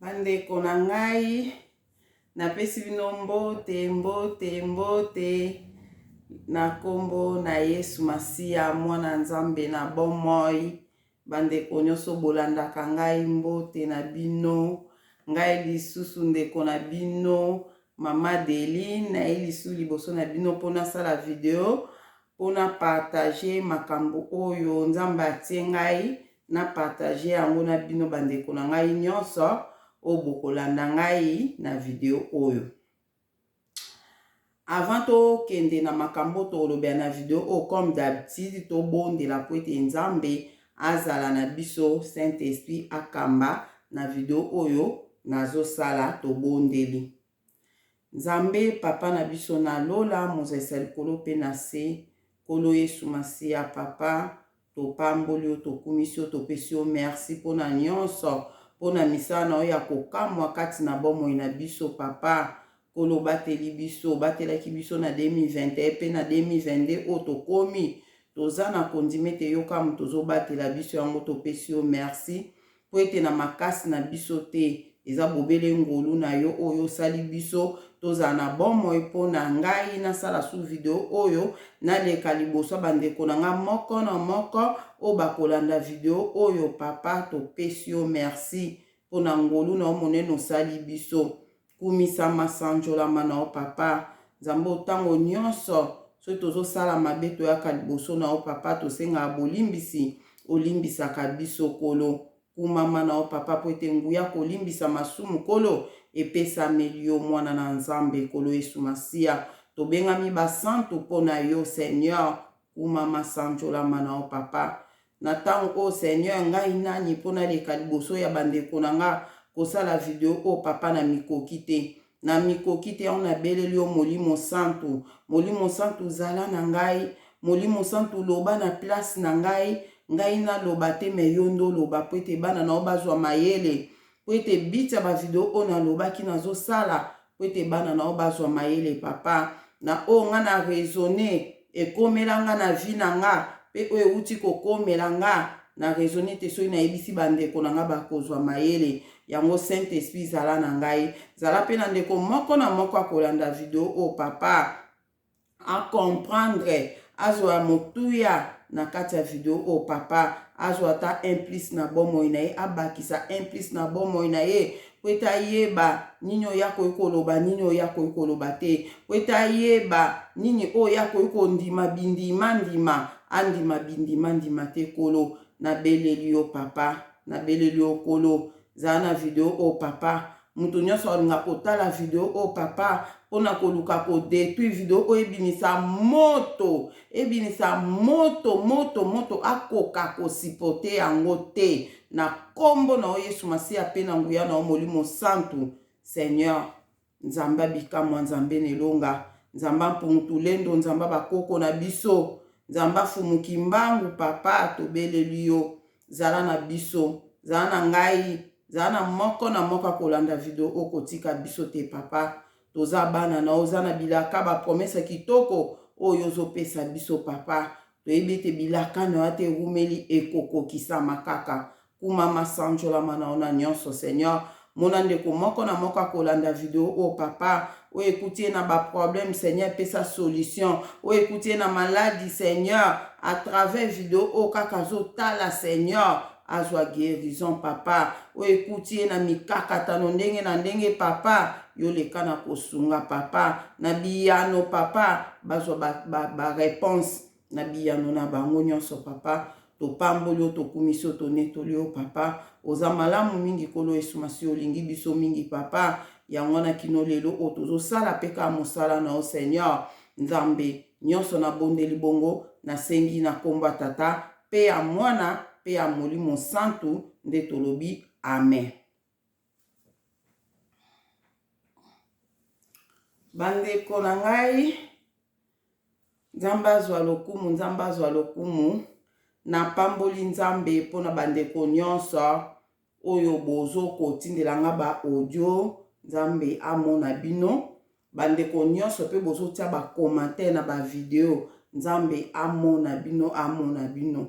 Bandeko na ngai, napesi bino mbote, mbote, mbote na nkombo na Yesu Masiya, Mwana Nzambe na bomoi. Bandeko nyonso bolandaka ngai, mbote na bino. Ngai lisusu ndeko na bino Mama Adeline, naye lisusu liboso na bino mpo nasala video mpo na partage makambo oyo Nzambe atie ngai na partage yango na bino bandeko na ngai nyonso oyo bokolanda ngai na video oyo. Avant tokende na makambo tokolobela na video oyo, comme d'habitude tobondela mpo ete Nzambe azala na biso, Saint Esprit akamba na video oyo nazosala. Tobondeli. Nzambe Papa na biso na lola, mozalisi ya likolo mpe na se, Nkolo Yesu Masiya Papa, topamboli yo, tokumisi yo, topesi yo merci mpo na nyonso, mpo na misala na yo ya kokamwa kati na bomoi na biso Papa. Nkolo obateli biso, obatelaki biso na 2021 mpe na 2022 oyo tokomi, toza na kondima ete yo kaka moto ozobatela biso, yango topesi yo merci. Mpo ete na makasi na biso te, eza bobele ngolu na yo oyo osali biso tozala na bomoi. Mpo na ngai nasala su video oyo, naleka liboso ya bandeko na ngai moko na moko oyo bakolanda video oyo. Papa, topesi yo merci mpo na ngolu na yo monene osali biso. Kumisama, sanjolama na yo Papa Nzambe. Ntango nyonso soki tozosala mabe, toyaka liboso na yo Papa, tosengaka bolimbisi, olimbisaka biso. Kolo, kumama na yo Papa, mpo ete nguya kolimbisa masumu, Kolo, epesameli yo, mwana na Nzambe, Kolo Yesu Masiya. Tobengami basantu mpo na yo, Seigneur. Kumama, sanjolama na yo Papa. Na ntango oyo, Seigneur, ngai nani mpo naleka liboso ya bandeko na nga kosala video oyo, Papa? Na mikoki te, na mikoki te. Yango nabeleli yo, Molimo Santu. Molimo Santu, zala na ngai. Molimo Santu, loba na place na ngai. Ngai naloba te, me yo nde oloba, mpo ete bana na yo bazwa mayele, mpo ete biti ya bavideo oyo nalobaki nazosala, mpo ete bana na yo bazwa mayele, Papa. Na oyo nga na raisonne ekomela nga na vie na nga, mpe oyo euti kokomela nga, na raisonne te soki nayebisi bandeko na nga bakozwa mayele. Yango, Saint Esprit, zala na ngai, zala mpe na ndeko moko na moko akolanda video oyo, Papa, acomprendre, azwa motuya na kati ya video oyo, Papa, azwa ata un plus na bomoi na ye, abakisa un plus na bomoi na ye, po ete ayeba nini oyo akoki koloba, nini oyo akoki koloba te, po ete ayeba nini oyo akoki kondima, bindima ndima, andima bindima ndima te. Kolo, nabeleli yo Papa, nabeleli yo Kolo, zala na video oyo, Papa. Moto nyonso alinga kotala video oyo, Papa, mpona koluka kodétruire video oyo, ebimisa moto, ebimisa moto, moto, moto akoka kosupporter yango te. Na nkombo na yo Yesu Masiya mpe na nguya na yo Molimo Santu, Seigneur Nzambe abikamwa, Nzambe na elonga, Nzambe ampungu tulendo, Nzambe bakoko na biso, Nzambe afumuki mbangu, Papa, tobeleli yo, zala na biso, zala na ngai, zala na moko na moko akolanda video oyo. Kotika biso te, Papa. Toza bana na oza na bilaka, bapromesses kitoko oyo ozopesa biso, Papa. Toyebi ete bilaka na yo ate erumeli, ekokokisama kaka. Kumama, sanjolama na yo na nyonso, Seigneur. Mona ndeko moko na moko akolanda video oyo, Papa. Oyo ekuti ye na baproblème, Seigneur, epesa solution. Oyo ekuti ye na maladie, Seigneur, à travers video oyo kaka azotala, Seigneur, azwa guérison, Papa. Oyo ekuti ye na mikakatano ndenge na ndenge, Papa, yo leka na kosunga, Papa, na biyano, Papa, bazwa baréponse ba, ba na biyano na bango nyonso. Papa, topamboli yo, tokumisi yo, tonetoli yo, Papa. Oza malamu mingi, Nkolo Yesu Masiya. Olingi biso mingi, Papa. Yango wana kino lelo oyo tozosala mpe kaka mosala na yo, Seigneur Nzambe. Nyonso nabondeli bongo, nasengi na nkombo ya Tata mpe ya Mwana mpe ya Molimo Santu nde tolobi amen. Bandeko na ngai, Nzambe azwa lokumu, Nzambe azwa lokumu. Napamboli Nzambe mpona bandeko nyonso oyo bozokotindela nga ba audio. Nzambe amona bino. Bandeko nyonso mpe bozotia bacommentaire na bavideo, Nzambe amona bino, amona bino.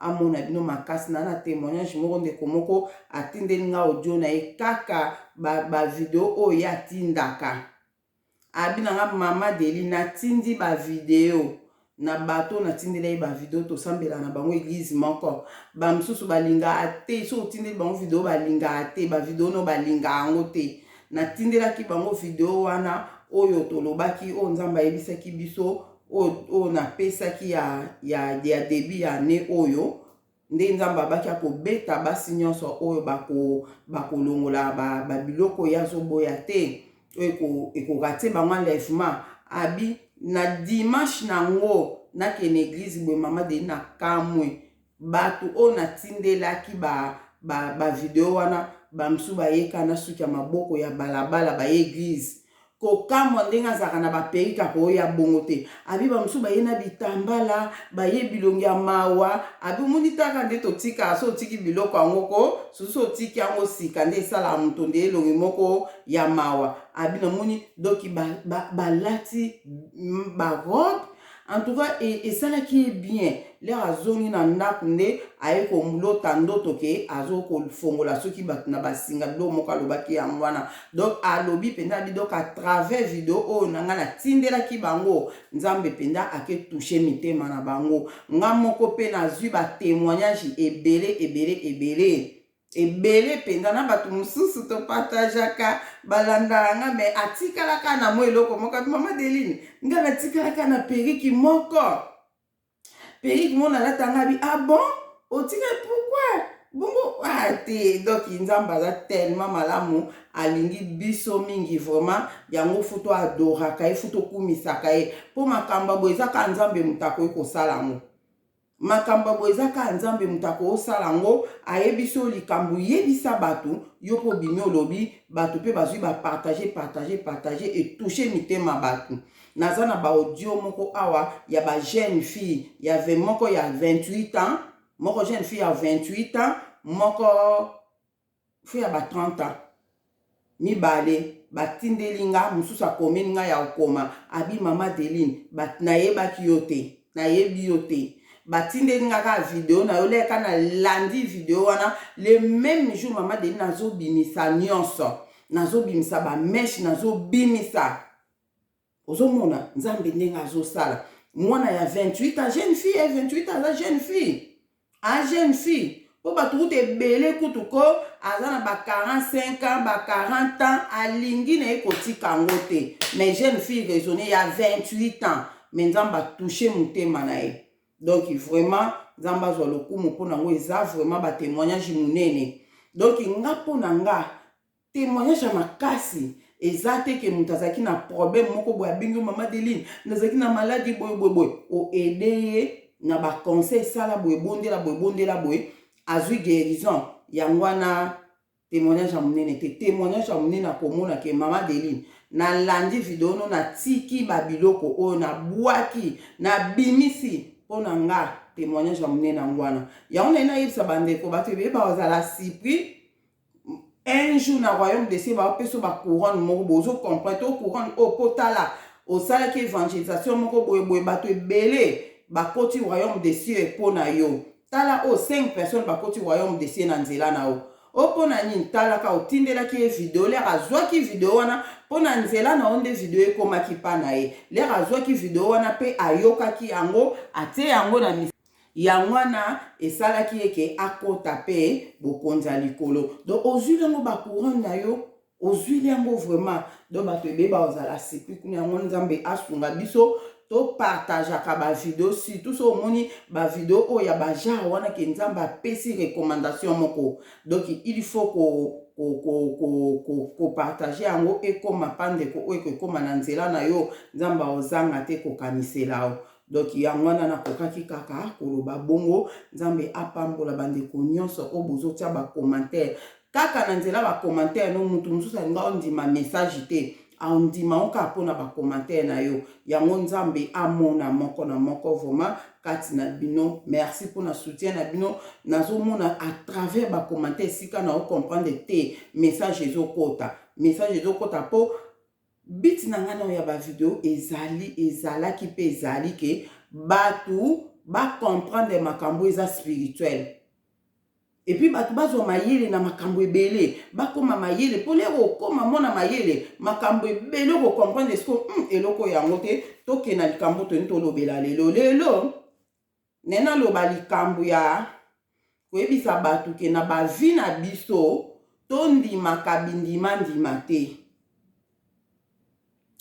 amona bino makasi. Na na témoignage moko, ndeko moko atindeli nga audio na ye kaka bavideo ba oyo ye atindaka. Abi na nga, mama Deli, natindi bavideo na bato, natindela ye bavideo, tosambela na bango église moko. Bamosusu balingaka te so otindeli bango video, balingaka te bavideo no, balingaka yango te. Natindelaki bango video wana oyo tolobaki, oyo Nzambe ayebisaki biso, oyo napesaki ya début ya année oyo, nde Nzambe abaki akobeta basi nyonso oyo bakolongola babiloko ba oyo azoboya te, oyo ekorater bango enlèvement. Abi na dimanche nango nakende église boye, mama Deli, na kamwe, bato oyo natindelaki bavideo ba wana, bamosusu bayeka na suki ya maboko ya balabala, baye église. Kokamwa ndenge azalaka na baperruque akoya bongo te. Abi bamosusu baye na bitambala, baye bilongi ya mawa. Abi omoni taka nde totikaka so otiki biloko yango ko susu, otiki yango sika nde esalaka moto nde elongi moko ya mawa. Abi namoni donc balati barobe. En tout cas, esalaki ye bien. L'heure azongi na ndako nde aye kolota ndoto ke azokofongola soki bato na basinga, biloko moko alobaki yango wana. Donc alobi mpenza, abi donc à travers video oyo na ngai natindelaki bango, Nzambe mpenza ake toucher mitema na bango. Nga moko mpe nazwi batémoignage ebele ebele ebele ebele mpenza na bato mosusu topartageaka, balandaka nga, mais atikalaka na mwa eloko moko. Mama Deline, nga natikalaka na perruque moko, perruque moko nalatanga. Bi ah bon, otika pourquoi bongo? Ah te. Donc Nzambe aza tellement malamu, alingi biso mingi vraiment. Yango faut toadoraka ye, faut tokumisaka ye, mpo makambo boye eza kaka Nzambe moto akoki kosala yango. Makambo boye eza kaka Nzambe moto akosala yango. Ayebi so likambo, yebisa bato, yo mpo obimi olobi, bato mpe bazwi, bapartage, partage, partage, etoucher mitema bato. Naza na baaudio moko awa ya bajeune fille ya moko ya 28 ans, moko jeune fille ya 28 ans, moko fille ya ba 30 ans. Mibale batindeli nga, mosusu akomeli nga ya kokoma. Abi mama Deline, nayebaki yo te, nayebi yo te, batindeli nga kaka video na yo. Leka nalandi video wana le même jour, mama Deline, nazobimisa nyonso, nazobimisa bamèches, nazobimisa. Ozomona Nzambe ndenge azosala. Mwana ya 28 ans, jeune fille ya 28 ans, aza jeune fille, a jeune fille mpo bato kutu ebele kutu ko aza na ba 45 ans, ba 40 ans, alingi na ye kotika yango te. Mais jeune fille raisonné ya 28 ans, mais Nzambe atoucher motema na ye. Donc vraiment Nzambe azwa lokumu mpo nango. Eza vraiment batémoignage monene. Donc nga, mpo na nga, témoignage ya makasi eza te ke moto azalaki na problème moko boye, abengi yo, mama Deline, nazalaki na maladie boye boye boye, oaider ye na baconseil, sala boye, bondela boye, bondela boye, azwi guérison. Yango wana témoignage ya monene te. Témoignage ya monene akomona ke mama Deline, nalandi video no, natiki babiloko oyo nabwaki, nabimisi. Mpo na nga, témoignage ya monene yango wana. Yango naye nayebisa bandeko, bato ebele bazala surpris un jour na royaume de cieux, baopesa bacouronne moko boye, ozocomprendre to couronne oyo mpo tala, osalaki évangélisation moko boyeboye, bato ebele bakoti royaume de cieux mpo na yo. Tala oyo, 5 personnes bakoti royaume de cieux na nzela na yo. O mpo na nini? Talaka, otindelaki ye video, l'heure azwaki video wana mpo na nzela na yo nde video ekomaki mpa na ye. L'heure azwaki video wana mpe ayokaki yango, atie yango na yango wana, esalaki eke akota mpe bokonzi ya likolo. Donc ozwili yango bacouronne na yo, ozwili yango vraiment. Donc bato ebele bazala surpris kuna. Yango Nzambe asunga biso, topartageaka bavideo, surtout so omoni bavideo oyo ya bagenre wana ke Nzambe apesi recommandation moko. Donc il faut kopartager yango, ekóma pa ndeko oyo ekokóma na nzela na yo. Nzambe aozanga te kokanisela yo. Donc yango wana nakokaki kaka koloba bongo. Nzambe apambola bandeko nyonso oyo bozotia bacommentaire. Kaka na nzela bacommentaire no, mutu mosusu alinga ondima message te, andima o kaka mpona bacommentaire na yo. Yango Nzambe amona moko na moko vraiment kati na bino. Merci mpona soutien na bino. Nazomona à travers bacommentaire, esika na ocomprendre te, message ezokota, message ezokota. Mpo but na ngai na oyo ya bavideo ezali, ezalaki mpe ezali ke bato ba comprendre makambo eza spirituel. Et puis bato bazwa mayele na makambo ebele, bakoma mayele mpo lero okoma mwana mayele, makambo ebele okocomprendre siko eloko yango te. Tokende na likambo toni tolobela lelo. Lelo ne naloba likambo ya koyebisa bato ke na bavi na biso tondimaka bindimandima te.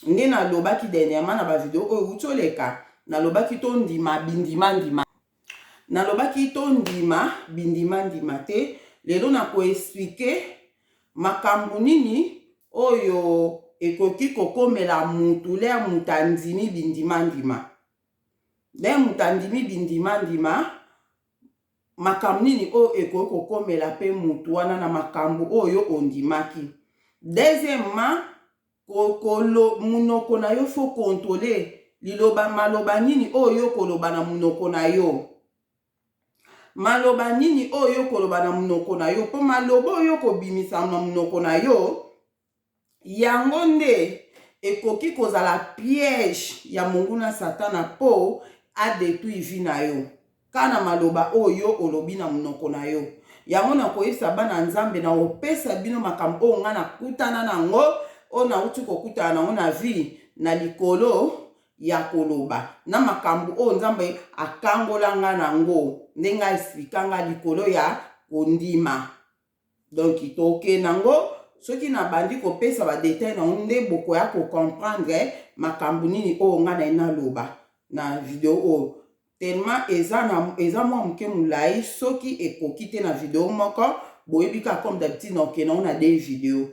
Nde nalobaki dernièrement na bavideo oyo euti oleka, nalobaki tondima bindimandima, nalobaki tondima bindimandima te. Lelo nakoexpliquer makambo nini oyo ekoki kokomela mutu l'heure mutu andimi bindimandima. L'heure mutu andimi bindimandima, makambo nini oyo ekoki kokomela mpe mutu wana na makambo oyo ondimaki. Deuxièmement, monoko na yo faut contrôler liloba, maloba nini oyo koloba na monoko na yo, maloba nini oyo koloba na monoko na yo, mpo maloba oyo kobimisa na monoko na yo, yango nde ekoki kozala piège ya monguna Satana mpo adétruire vie na yo, kaka na maloba oyo olobi na monoko na yo. Yango nakoyebisa bana Nzambe, na kopesa bino makambo oyo ngai nakutana nango, oyo nauti kokutana nango na vie, na likolo ya koloba na makambo oyo Nzambe akangola nga nango, ndenge aexpliquer nga likolo ya kondima. Donc tokende yango, soki nabandi kopesa badétails nango nde bokoya kocomprendre makambo nini oyo ngai naye naloba na video oyo. Tellement eza na eza mwa moke molai, soki ekoki te na video moko, boyebi kaka, comme d'habitude, na okende yango na deux vidéos.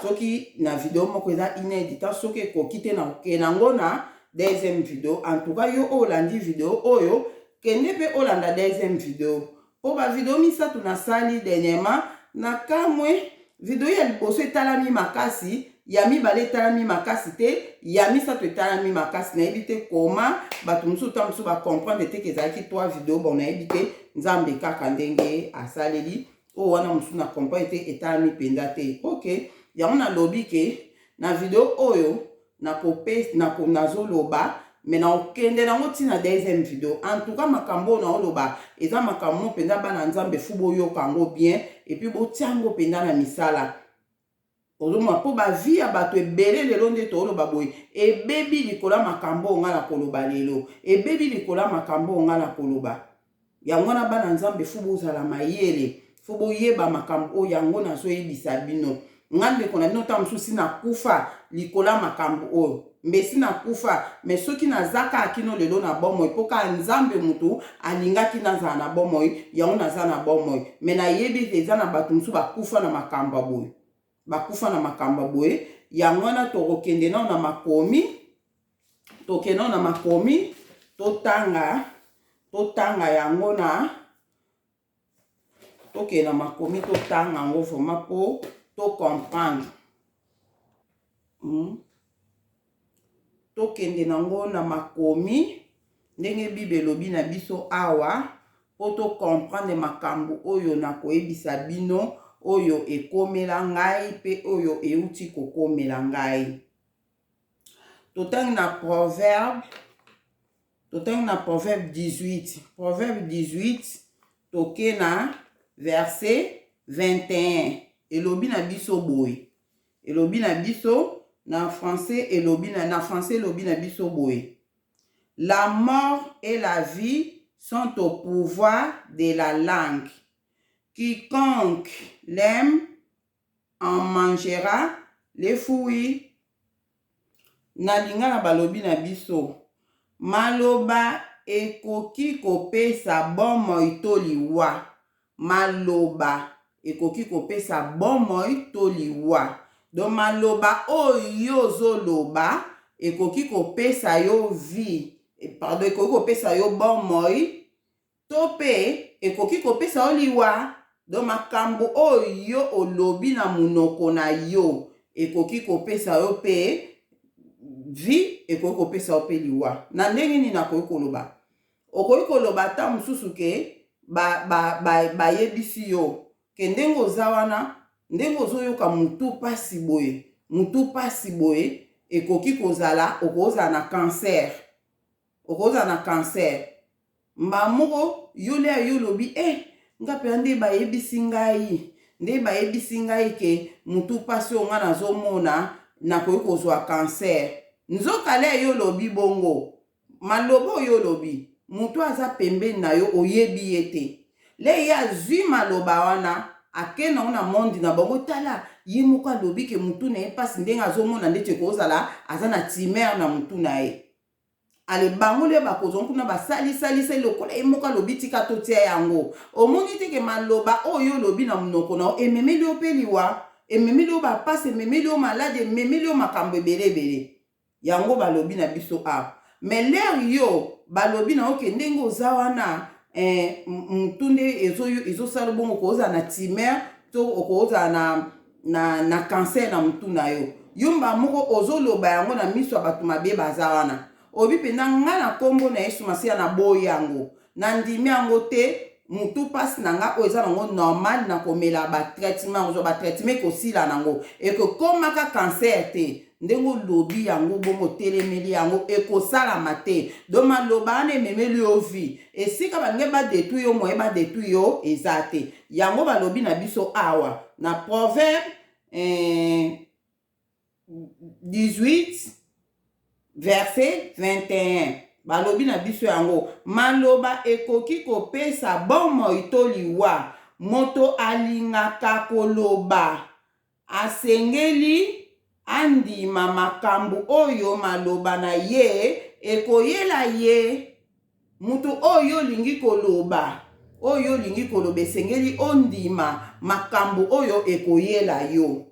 Soki na video moko eza une heure du temps, soki ekoki te, na okende yango na deuxième vidéo. En tout cas, yo oyo olandi video oyo, kende mpe olanda deuxième video, mpo bavideo misato nasali dernièrement na kamwe. Video ya liboso etalami makasi, ya mibale etalami makasi te, ya misato etalami makasi. Nayebi te koma bato mosusu ta mosusu bacomprendre te ke ezalaki trois vidéo. Bon, nayebi te, Nzambe kaka ndenge asaleli oyo wana mosusu na comprendre te, etalami mpenza te. Ok, yango nalobi ke na video oyo nazoloba, mais naokende nango ntina deuxième vidéo. En tout cas, makambo oyo naoloba eza makambo mo mpenza, bana Nzambe, faut boyoka yango bien et puis botia yango mpenza na misala. Ozomona, mpo bavie ya bato ebele lelo nde tooloba boye ebebi likolo ya makambo oyo ngai na koloba lelo, ebebi likolo ya makambo oyo ngai na koloba. Yango wana, bana Nzambe, faut bozala mayele, faut boyeba makambo oyo. Yango nazoyebisa bino, nga ndeko na bino, ntango mosusu si nakufa likolo ya makambo oyo, mbesi nakufa. Mais soki naza kaka kino lelo na bomoi, mpo kaka Nzambe motu alingaki nazala na bomoi, yango naza na bomoi. Mais nayebi ete eza na bato mosusu bakufa na makambo ya boye, bakufa na makambo ya boye. Yango wana tokokende nao na makomi, tokende nao na makomi, totanga, totanga yango na tokende na makomi, totanga yango vraiment mpo tocomprendre. Tokende nango na makomi ndenge Bible elobi na biso awa, mpo tocomprendre makambo oyo nakoyebisa bino, oyo ekomela ngai mpe oyo euti kokomela ngai. Totangi na Proverbe, totangi na Proverbe 18, Proverbe 18, toke na verset 21. Elobi na biso boye, elobi na biso na français, elobi na français, elobi na biso boye: "La mort et la vie sont au pouvoir de la langue. Quiconque l'aime en mangera les fruits." Na lingala balobi na biso: maloba ekoki kopesa bomoi to liwa, maloba ekoki kopesa bomoi to liwa. Donc maloba oyo ozoloba ekoki kopesa yo vie, pardon, ekoki kopesa yo bomoi to mpe ekoki kopesa yo liwa. Donc makambo oyo yo olobi na monoko na yo ekoki kopesa yo mpe vie, ekoki kopesa yo mpe liwa. Na ndenge nini nakoki koloba? Okoki koloba ata mosusu ke bayebisi ba, ba yo ke ndenge oza wana, ndenge ozoyoka motu mpasi boye, motu mpasi boye, ekoki kozala okozala na cancer, okozala na cancer. Mbala moko yo lea yo olobi eh nga pena nde bayebisi ngai nde bayebisi ngai ke mutu pasi oyo nga nazomona nakoki kozwa cancer. Nzoka lea yo olobi bongo maloba oyo olobi mutu aza pembeni na yo oyebi ye te. Lea ye azwi maloba wana ake nango na monde na bango tala ye moko alobi ke mutu na ye pasi ndenge azomona ndeti ekozala aza na tumeur na mutu na ye. Ale bango nde bakozwa kuna basalisalisali lokola ye moko alobi tika totia yango. Omoni te ke maloba oyo olobi na monoko na yo ememeli yo mpe liwa, ememeli yo bapasi, ememeli yo maladi, ememeli yo makambo ebele ebele. Yango balobi na biso awa. Mais l'heure yo balobi na yo ke ndenge oza wana eh, mutu nde ezosala bongo okozala na tumeur to okozala na na, na cancer na mutu na yo. Yo mbala moko ozoloba yango na miso ya bato mabe baza wana. Oyebi mpenza nga na nkombo na Yesu Masiya naboyi yango. Nandimi yango te, mutu pasi na nga oyo eza nango normal na komela ba traitement, kozwa ba traitement ekosila nango. Ekokomaka cancer te. Ndenge olobi yango bongo otelemeli yango ekosalama te. Donc maloba wana ememeli yo vie. Esika balingi ba detruire yo moyen ba detruire yo eza te. Yango balobi na biso awa na Proverbe eh, 18 verset 21 balobi na biso yango maloba ekoki kopesa bomoi to liwa. Moto alingaka koloba asengeli andima makambo oyo maloba na ye ekoyela ye. Moto oyo olingi koloba, oyo olingi koloba esengeli ondima makambo oyo ekoyela yo.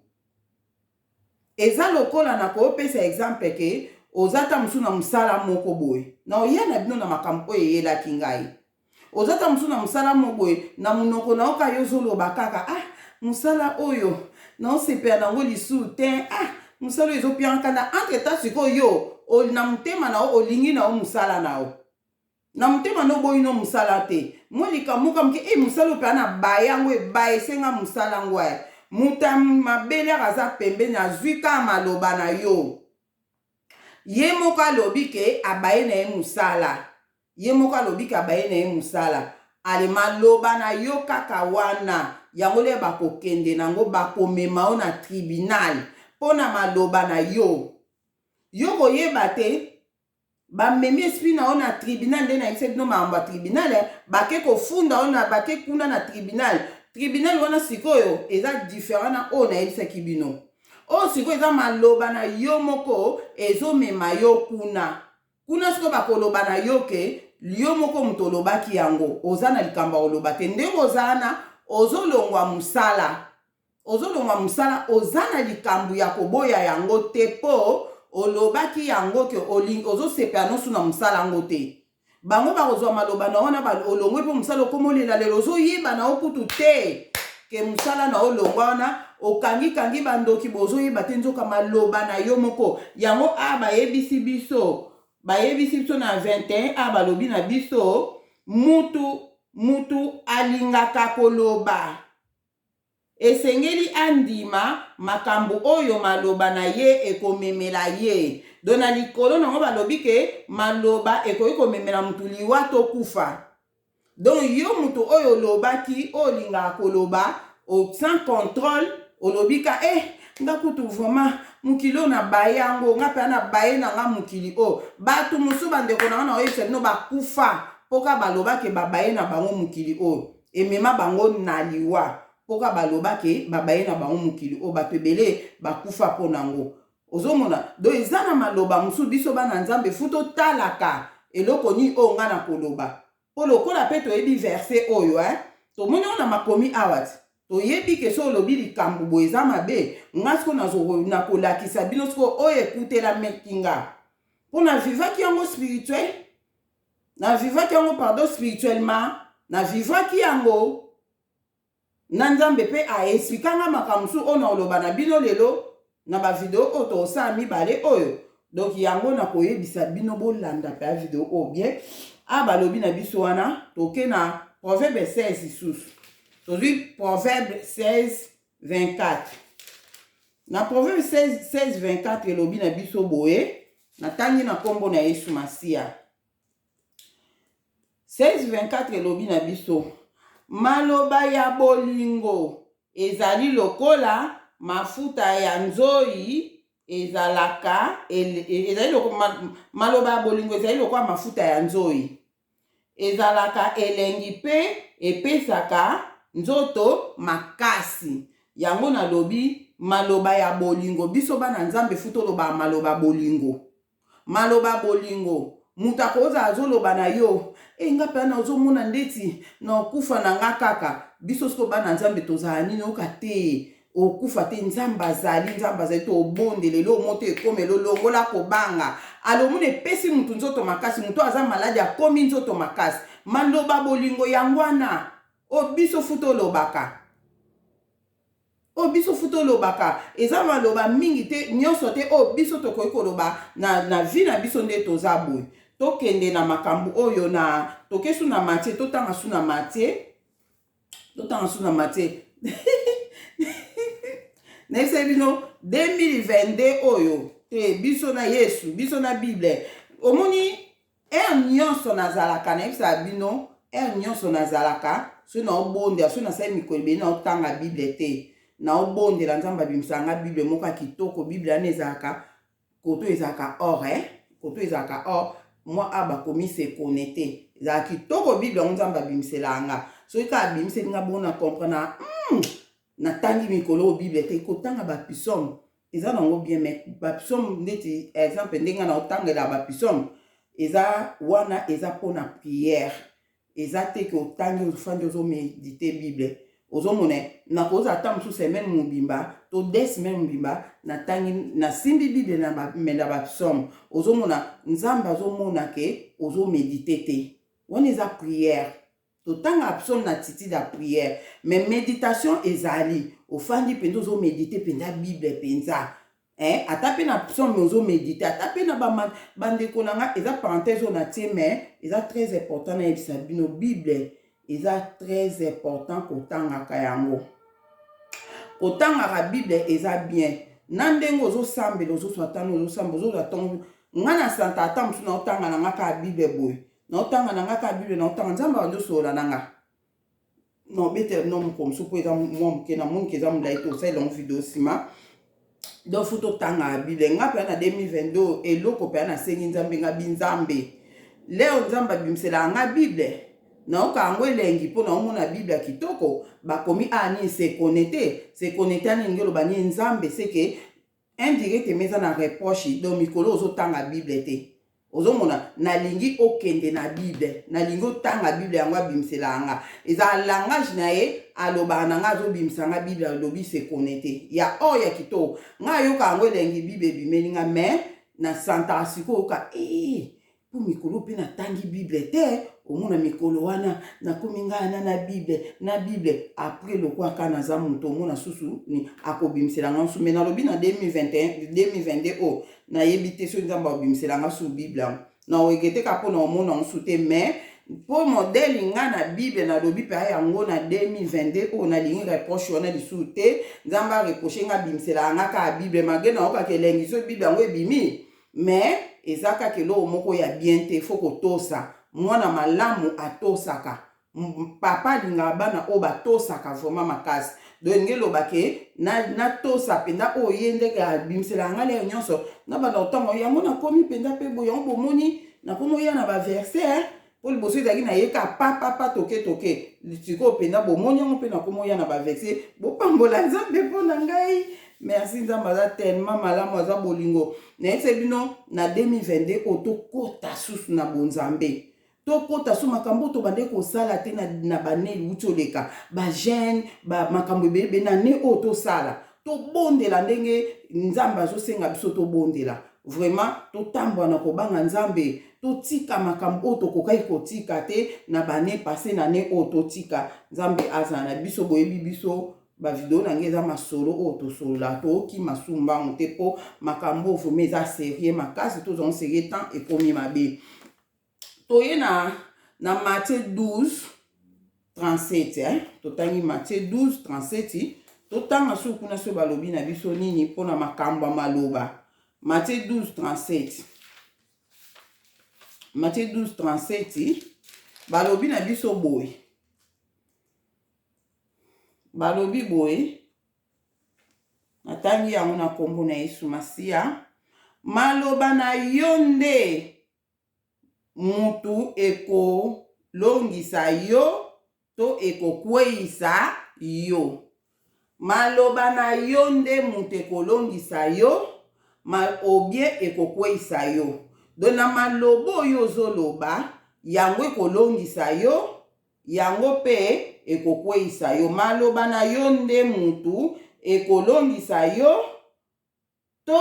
Eza lokola na kopesa exemple ke oza ta mosusu na mosala moko boye, na oya na bino na makambo oyo eyelaki ngai. Oza ta mosusu na mosala moko boye, na monoko na yo kaka yo ozoloba kaka ah mosala oyo naosepela nango lisusu te, ah mosala oyo ezopianga nkanda. Entre temps sikoyo yo na motema na yo olingi na yo mosala na yo, na motema na oboyi no mosala te, mwa likambo moko moke e mosala oyo mpenza na baye yango ebayese nga mosala yango e moto ya mabele aka aza pembeni azwi kaka maloba na yo, ye moko alobi ke abaye na ye mosala, ye moko alobi ke abaye na ye mosala. Ale maloba na yo kaka wana yango nde bakokende nango, bakomema yo na tribunal mpo na maloba na yo. Yo koyeba te bamemi esprit na yo na tribunal, nde nayebisa bino makambo ya tribunal, bake kofunda yo na bake kuna na tribunal. Tribunal wana sikoyo eza different na oyo nayebisaki bino. Oyo sikoyo eza maloba na yo moko ezomema yo kuna. Kuna sikoyo bakoloba na yo ke yo moko moto olobaki yango, oza na likambo ya koloba te. Ndenge oza wana ozolongwa mosala, ozolongwa mosala, oza na likambo ya koboya yango te mpo olobaki yango ke ozosepela nosu na mosala yango te. Bango bakozwa maloba na wana olongwe mpo mosala okoma olela lelo, ozoyeba na yo kutu te ke mosala na olongwa wana okangikangi bandoki, bozoyeba te nzoka maloba na yo moko yango. A bayebisi biso, bayebisi biso na 21 a balobi na biso mutu alingaka koloba esengeli andima makambo oyo maloba na ye ekomemela ye. Do na likolo nango balobi ke maloba ekoki komemela mutu liwa to kufa. Donc yo mutu oyo olobaki, oyo olingaka koloba sans contrôle, olobi ka eh nga kutu vraiment mokili oyo na baye yango, nga mpenza na baye na nga mokili oyo. Bato mosusu bandeko na nga na oyebisa bino bakufa mpo ka baloba ke babaye na bango mokili oyo, emema bango na liwa mpo ka baloba ke babaye na bango mokili oyo. Bato ebele bakufa mpo nango. Ozomona donc eza na maloba mosusu biso bana Nzambe fu totalaka eloko nini oyo nga na koloba, mpo lokola mpe toyebi verset oyo tomoni yango na makomi awa ti toyebi ke so olobi likambo boye eza mabe. Nga sikoyo nakolakisa bino sikoyo oyo ekutelameki nga mpo na vivaki yango spirituel, na vivaki yango pardon spirituellement, na vivaki yango na Nzambe mpe aexplika nga makambo mosusu oyo naoloba na bino lelo na bavideo oyo tokosala mibale oyo. Donc yango nakoyebisa bino bolanda mpe ya video oyo bien. A balobi na biso wana toke na Proverbe 16 lisusu, tozwi Proverbe 16 24. Na Proverbe 16 24 elobi na biso boye, natangi na nkombo na Yesu Masiya. 16 24 elobi na biso: maloba ya bolingo ezali lokola mafuta ya nzoi. Ezalaka ezali maloba ya bolingo ezali lokola mafuta ya nzoi, ezalaka elengi mpe epesaka nzoto makasi. Yango nalobi maloba ya bolingo. Biso bana Nzambe, faut toloba maloba bolingo. Maloba bolingo, moto akozala azoloba na yo: "E, nga mpe wana ozomona ndeti na okufa na nga kaka." Biso siko bana Nzambe tozala nini? Oyoka te, okufa te, Nzambe azali, Nzambe azali. Tobondela, elo moto ekomela, olongola kobanga. Alomona epesi mutu nzoto makasi. Moto aza maladi akomi nzoto makasi. Maloba bolingo yango wana oyo biso faut tolobaka, oyo biso faut tolobaka. Eza maloba mingi te, nyonso te oyo biso tokoki koloba na vie na biso nde toza boye. Tokende na makambo oyo na toke su na Matthieu, totanga su na Matthieu, totanga su na Matthieu. Nayebisa bino, 2022 oyo te, biso na Yesu, biso na Bible. Omoni, heure nyonso nazalaka, nayebisaka bino, heure nyonso nazalaka soki naobondela, soki nasali mikolo ebele naotanga Bible te, naobondela Nzambe abimisaka nga Bible moko ya kitoko. Bible wana ezalaka koto, ezalaka or, eh? Koto ezalaka or mwa a bakomi sekone te, ezalaka kitoko. Bible yango Nzambe abimiselaka nga. Soki kaka abimiseli nga bongo, na comprendre natangi mikolo oyo Bible te. Kotanga bapsaume eza nango bien, mais bapsaume ndeti exemple ndenge na otangela bapsaume eza wana, eza mpona prière. Eza te ke otangi, ofandi, ozoméditer Bible. Ozomona, nakozala ata mosusu semaine mobimba to 2 semaines mobimba natangi, nasimbi Bible me na bapsaume. Ozomona, Nzambe azomona ke ozoméditer te. Wana eza prière. Totanga psaume na attitude ya prière, mais méditation ezali ofandi mpenza, ozoméditer mpenza Bible mpenza, eh, ata mpe na psaume ozoméditer, ata mpe na bandeko na nga. Eza parenthèse oyo natie, mais eza très important nayebisa bino: Bible eza très important kotangaka yango. Kotangaka Bible eza bien na ndenge ozosambela, ozoswa tano, ozosamba, ozozwa ntongo. Nga na santa ata mosusu naotanga na nga kaka Bible boye, naotanga na nga kaka Bible, naotanga, Nzambe abandi osolola na nga. Nobetela bino moko mosusu mpo eza mwa moke, namoniki eza molai te, osalela yango video nsima. Donc faut totanga Bible. Nga mpenza na 2022, eloko mpenza nasengi Nzambe, nga binzambe leo Nzambe abimiselaka nga Bible, nayoka yango elengi mpo naomona Bible ya kitoko, bakomi a nini, sekone te. Sekone te ani elingi oloba nini? Nzambe seke indirectement eza na reproche. Donc mikolo ozotanga Bible te, ozomona, nalingi okende na Bible, nalingi otanga Bible. Yango abimiselaka nga, eza langage na ye, alobaka na nga, azobimisa nga Bible, alobi sekone te ya oyo ya kitoko. Nga ayoka yango elengi, Bible ebimeli nga, mais nasantaka sikoyo oyoka ee mpo mikolo mpe natangi Bible te. Omona mikolo wana nakomi ngai na Bible, na Bible. Après, lokwa kaka naza moto, omona susu akobimisela nga nsu. Mais nalobi na 2021, 2022 oyo, nayebi te soki Nzambe akobimisela nga su Bible yango. Naoregretter kaka mpo na omona nsu te, mais mpo modele nga na Bible, nalobi mpe yango na 2022 oyo, nalingi reproche wana lisusu te. Nzambe areprocher nga, abimiselaka nga kaka Bible, malgré naokaka elengi soki Bible yango ebimi, mais eza kaka eloko moko ya bien te. Faut kotosa. Mwana malamu atosaka. Papa alingaka bana oyo batosaka vraiment makasi. Donc elingi eloba ke natosa mpenza oyo ye ndenge abimiselaka ngai lere nyonso, nabanda kotango yango. Nakomi mpenza mpe boye, yango bomoni nakomi oya na baverset, mpo liboso ezalaki nayeka papapa, toke toke. Sikoyo mpenza bomoni yango mpe nakomi oya na baverset. Bopambola Nzambe mpo na ngai. Merci. Nzambe aza tellement malamu, aza bolingo. Nayebisa bino, na 2022 oyo, tokɔta susu na bonzambe, tokɔta so makambo oyo tobande kosala te na bane euti oleka, bajeûne, makambo ebele. Na ne oyo tosala, tobondela ndenge Nzambe azosenga biso tobondela. Vraiment, totambola na kobanga Nzambe, totika makambo oyo tokokaki kotika te na bane passé. Na ne oyo totika, Nzambe azala na biso. Boyebi biso, bavideo na ngai eza masolo oyo tosolola, tookima su mbangu te, mpo makambo oyo vraiment eza sérieux makasi. Tozwango sérieux, temps ekomi mabe. Toye na Matthieu 12 37, eh? Totangi Matthieu 12 37, totanga soki kuna so balobi na biso nini mpona makambo ya maloba. Matthieu 12 37, Matthieu 12 37. Balobi na biso boye, balobi boye, natangi yango na nkombo na Yesu Masiya, maloba na yo nde mutu ekolongisa yo to ekokweisa yo. Maloba na yo nde mutu ekolongisa yo ma ou bien ekokweisa yo. Donc na maloba oyo ozoloba yango ekolongisa yo, yango pe ekokweisa yo. Maloba na yo nde mutu ekolongisa yo to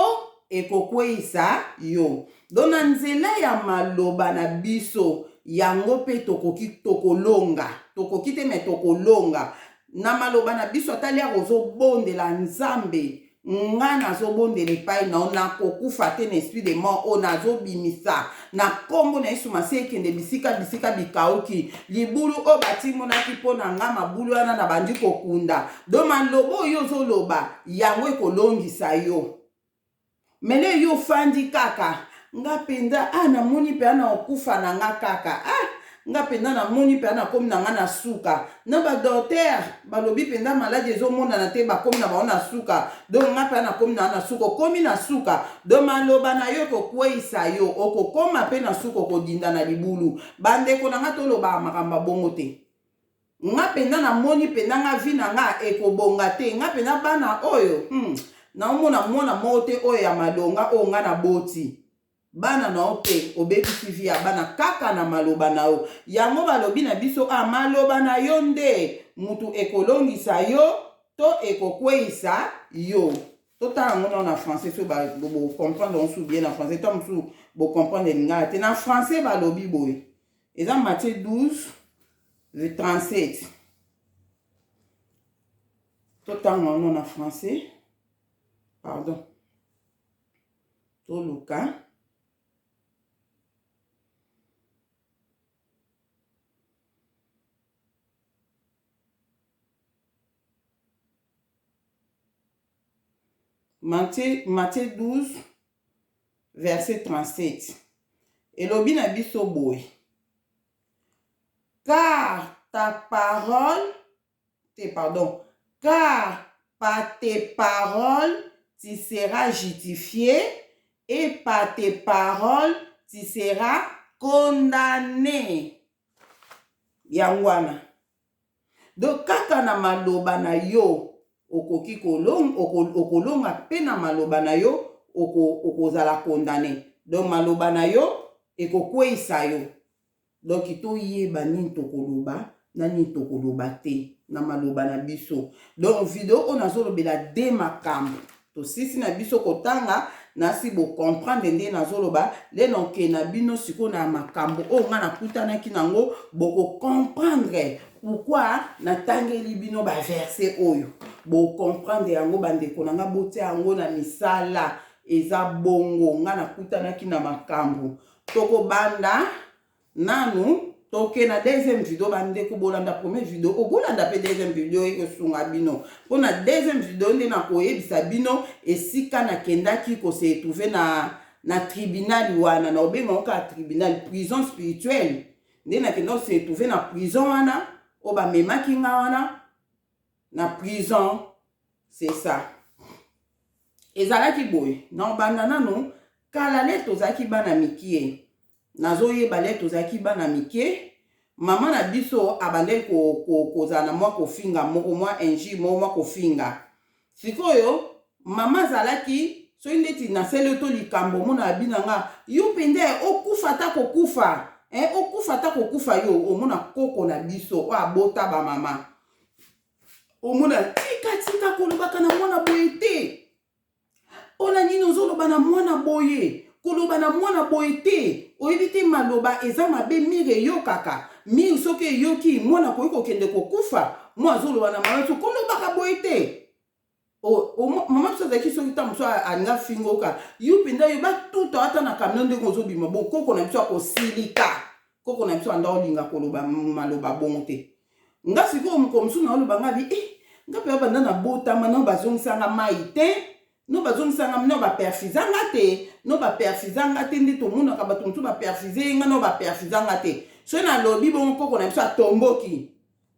ekokweisa yo. Donc na nzela ya maloba na biso yango pe tokoki tokolonga, tokoki te mais tokolonga na maloba na biso. Ata liaka ozobondela Nzambe, nga nazobondela epai na yo, nakokufa te na esprit de mort oyo nazobimisa na nkombo na Yesu Masiya, ekende bisika bisika bikauki, libulu oyo batimonaki mpo na nga, mabulu wana nabandi kokunda. Donc maloba oyo ozoloba yango ekolongisa yo. Mele yo ofandi kaka, nga mpenza ah, namoni mpenza na okufa na nga kaka, ah nga mpenza namoni mpenza nakomi na nga na suka, na ba docteur balobi mpenza maladi ezomonana te, bakomi na bango na suka, donc nga mpenza nakomi na nga na suka. Okomi na suka, donc maloba na yo ekokweisa yo, okokoma mpe na suka, okodinda na libulu. Bandeko na nga, tolobaka makambo ya bongo te. Nga penza na moni penza nga vie na nga ekobonga te, nga penza bana oyo naomona mwana moko te oyo ya malonga oyo nga na boti. Bana na yo pe obebisi vie ya bana kaka na maloba na yo. Yango balobi na biso ah maloba na yo nde mutu ekolongisa yo to ekokweyisa yo. Totala yango nao na français so bo comprendre yango su bien na français, to mosusu bo comprendre lingala te. Na français balobi boye, eza Matthieu 12 37. Totanga yango na français, pardon, toluka. Matthieu 12 verset 37 elobi na biso boye, car ta parole te pardon car par tes paroles tu seras justifié et par tes paroles tu seras condamné. Yango wana, donc kaka na maloba na yo okoki okolonga, mpe na maloba na yo okozala condamné. Donc maloba na yo ekokweyisa yo. Donc toyeba nini tokoloba na nini tokoloba te na maloba na biso. Donc video oyo nazolobela de makambo tosisi na biso kotanga, nasi bocomprendre nde nazoloba nde noke na bino sikoyo na makambo oyo ngai nakutanaki nango, bokocomprendre pourquoi natangeli bino baverse oyo. Bocomprendre yango bandeko na ngai, botia yango na misala. Eza bongo, ngai nakutanaki na makambo. Tokobanda nanu, toke na deuxième video. Bandeko, bolanda première video, obolanda mpe deuxième video, ekosunga bino. Mpona deuxième video nde nakoyebisa bino esika nakendaki kose retrouver na tribunal wana, na obenga kaka tribunal, prison spirituelle. Nde nakenda kose retrouver na prison wana oyo bamemaki nga wana na prison. C'est ça, ezalaki boye. Na obanda nanu kala, le tozalaki bana mikie, nazoyeba le tozalaki bana mike, mama na biso abandaki kozala na mwa kofinga moko, mwa injure moko, mwa kofinga. Sikoyo mama azalaki soki ndeti nasali yo to likambo, omona abi na nga, yo mpenza okufa ata kokufa, eh, okufa ata kokufa yo. Omona koko na biso oyo abota bamama, omona tika tika kolobaka na mwana boye te. Mpona nini ozoloba na mwana boye? Koloba na mwana boye te, oyebi te maloba eza mabe. Mire eyokaka mire, soki eyoki mwana akoki kokende kokufa. Mwa azoloba na mama biso, kolobaka boye te. Mama biso azalaki soki ntango mosusu alinga finga, oka yo mpenza yo batuta ata na camion ndenge ozobima. Bo koko na biso akosilika, koko na biso anda olinga koloba maloba bongo te. Nga sikoyo mokolo mosusu naoloba nga bi eh, nga mpe banda na botama no bazongisanga mai te, no bazongisanga no baperfusa nga te, no baperfusa nga te. Nde tomonaka bato mosusu baperfuse ye, nga no baperfusa nga te. Soki nalobi bongo, koko na biso atomboki.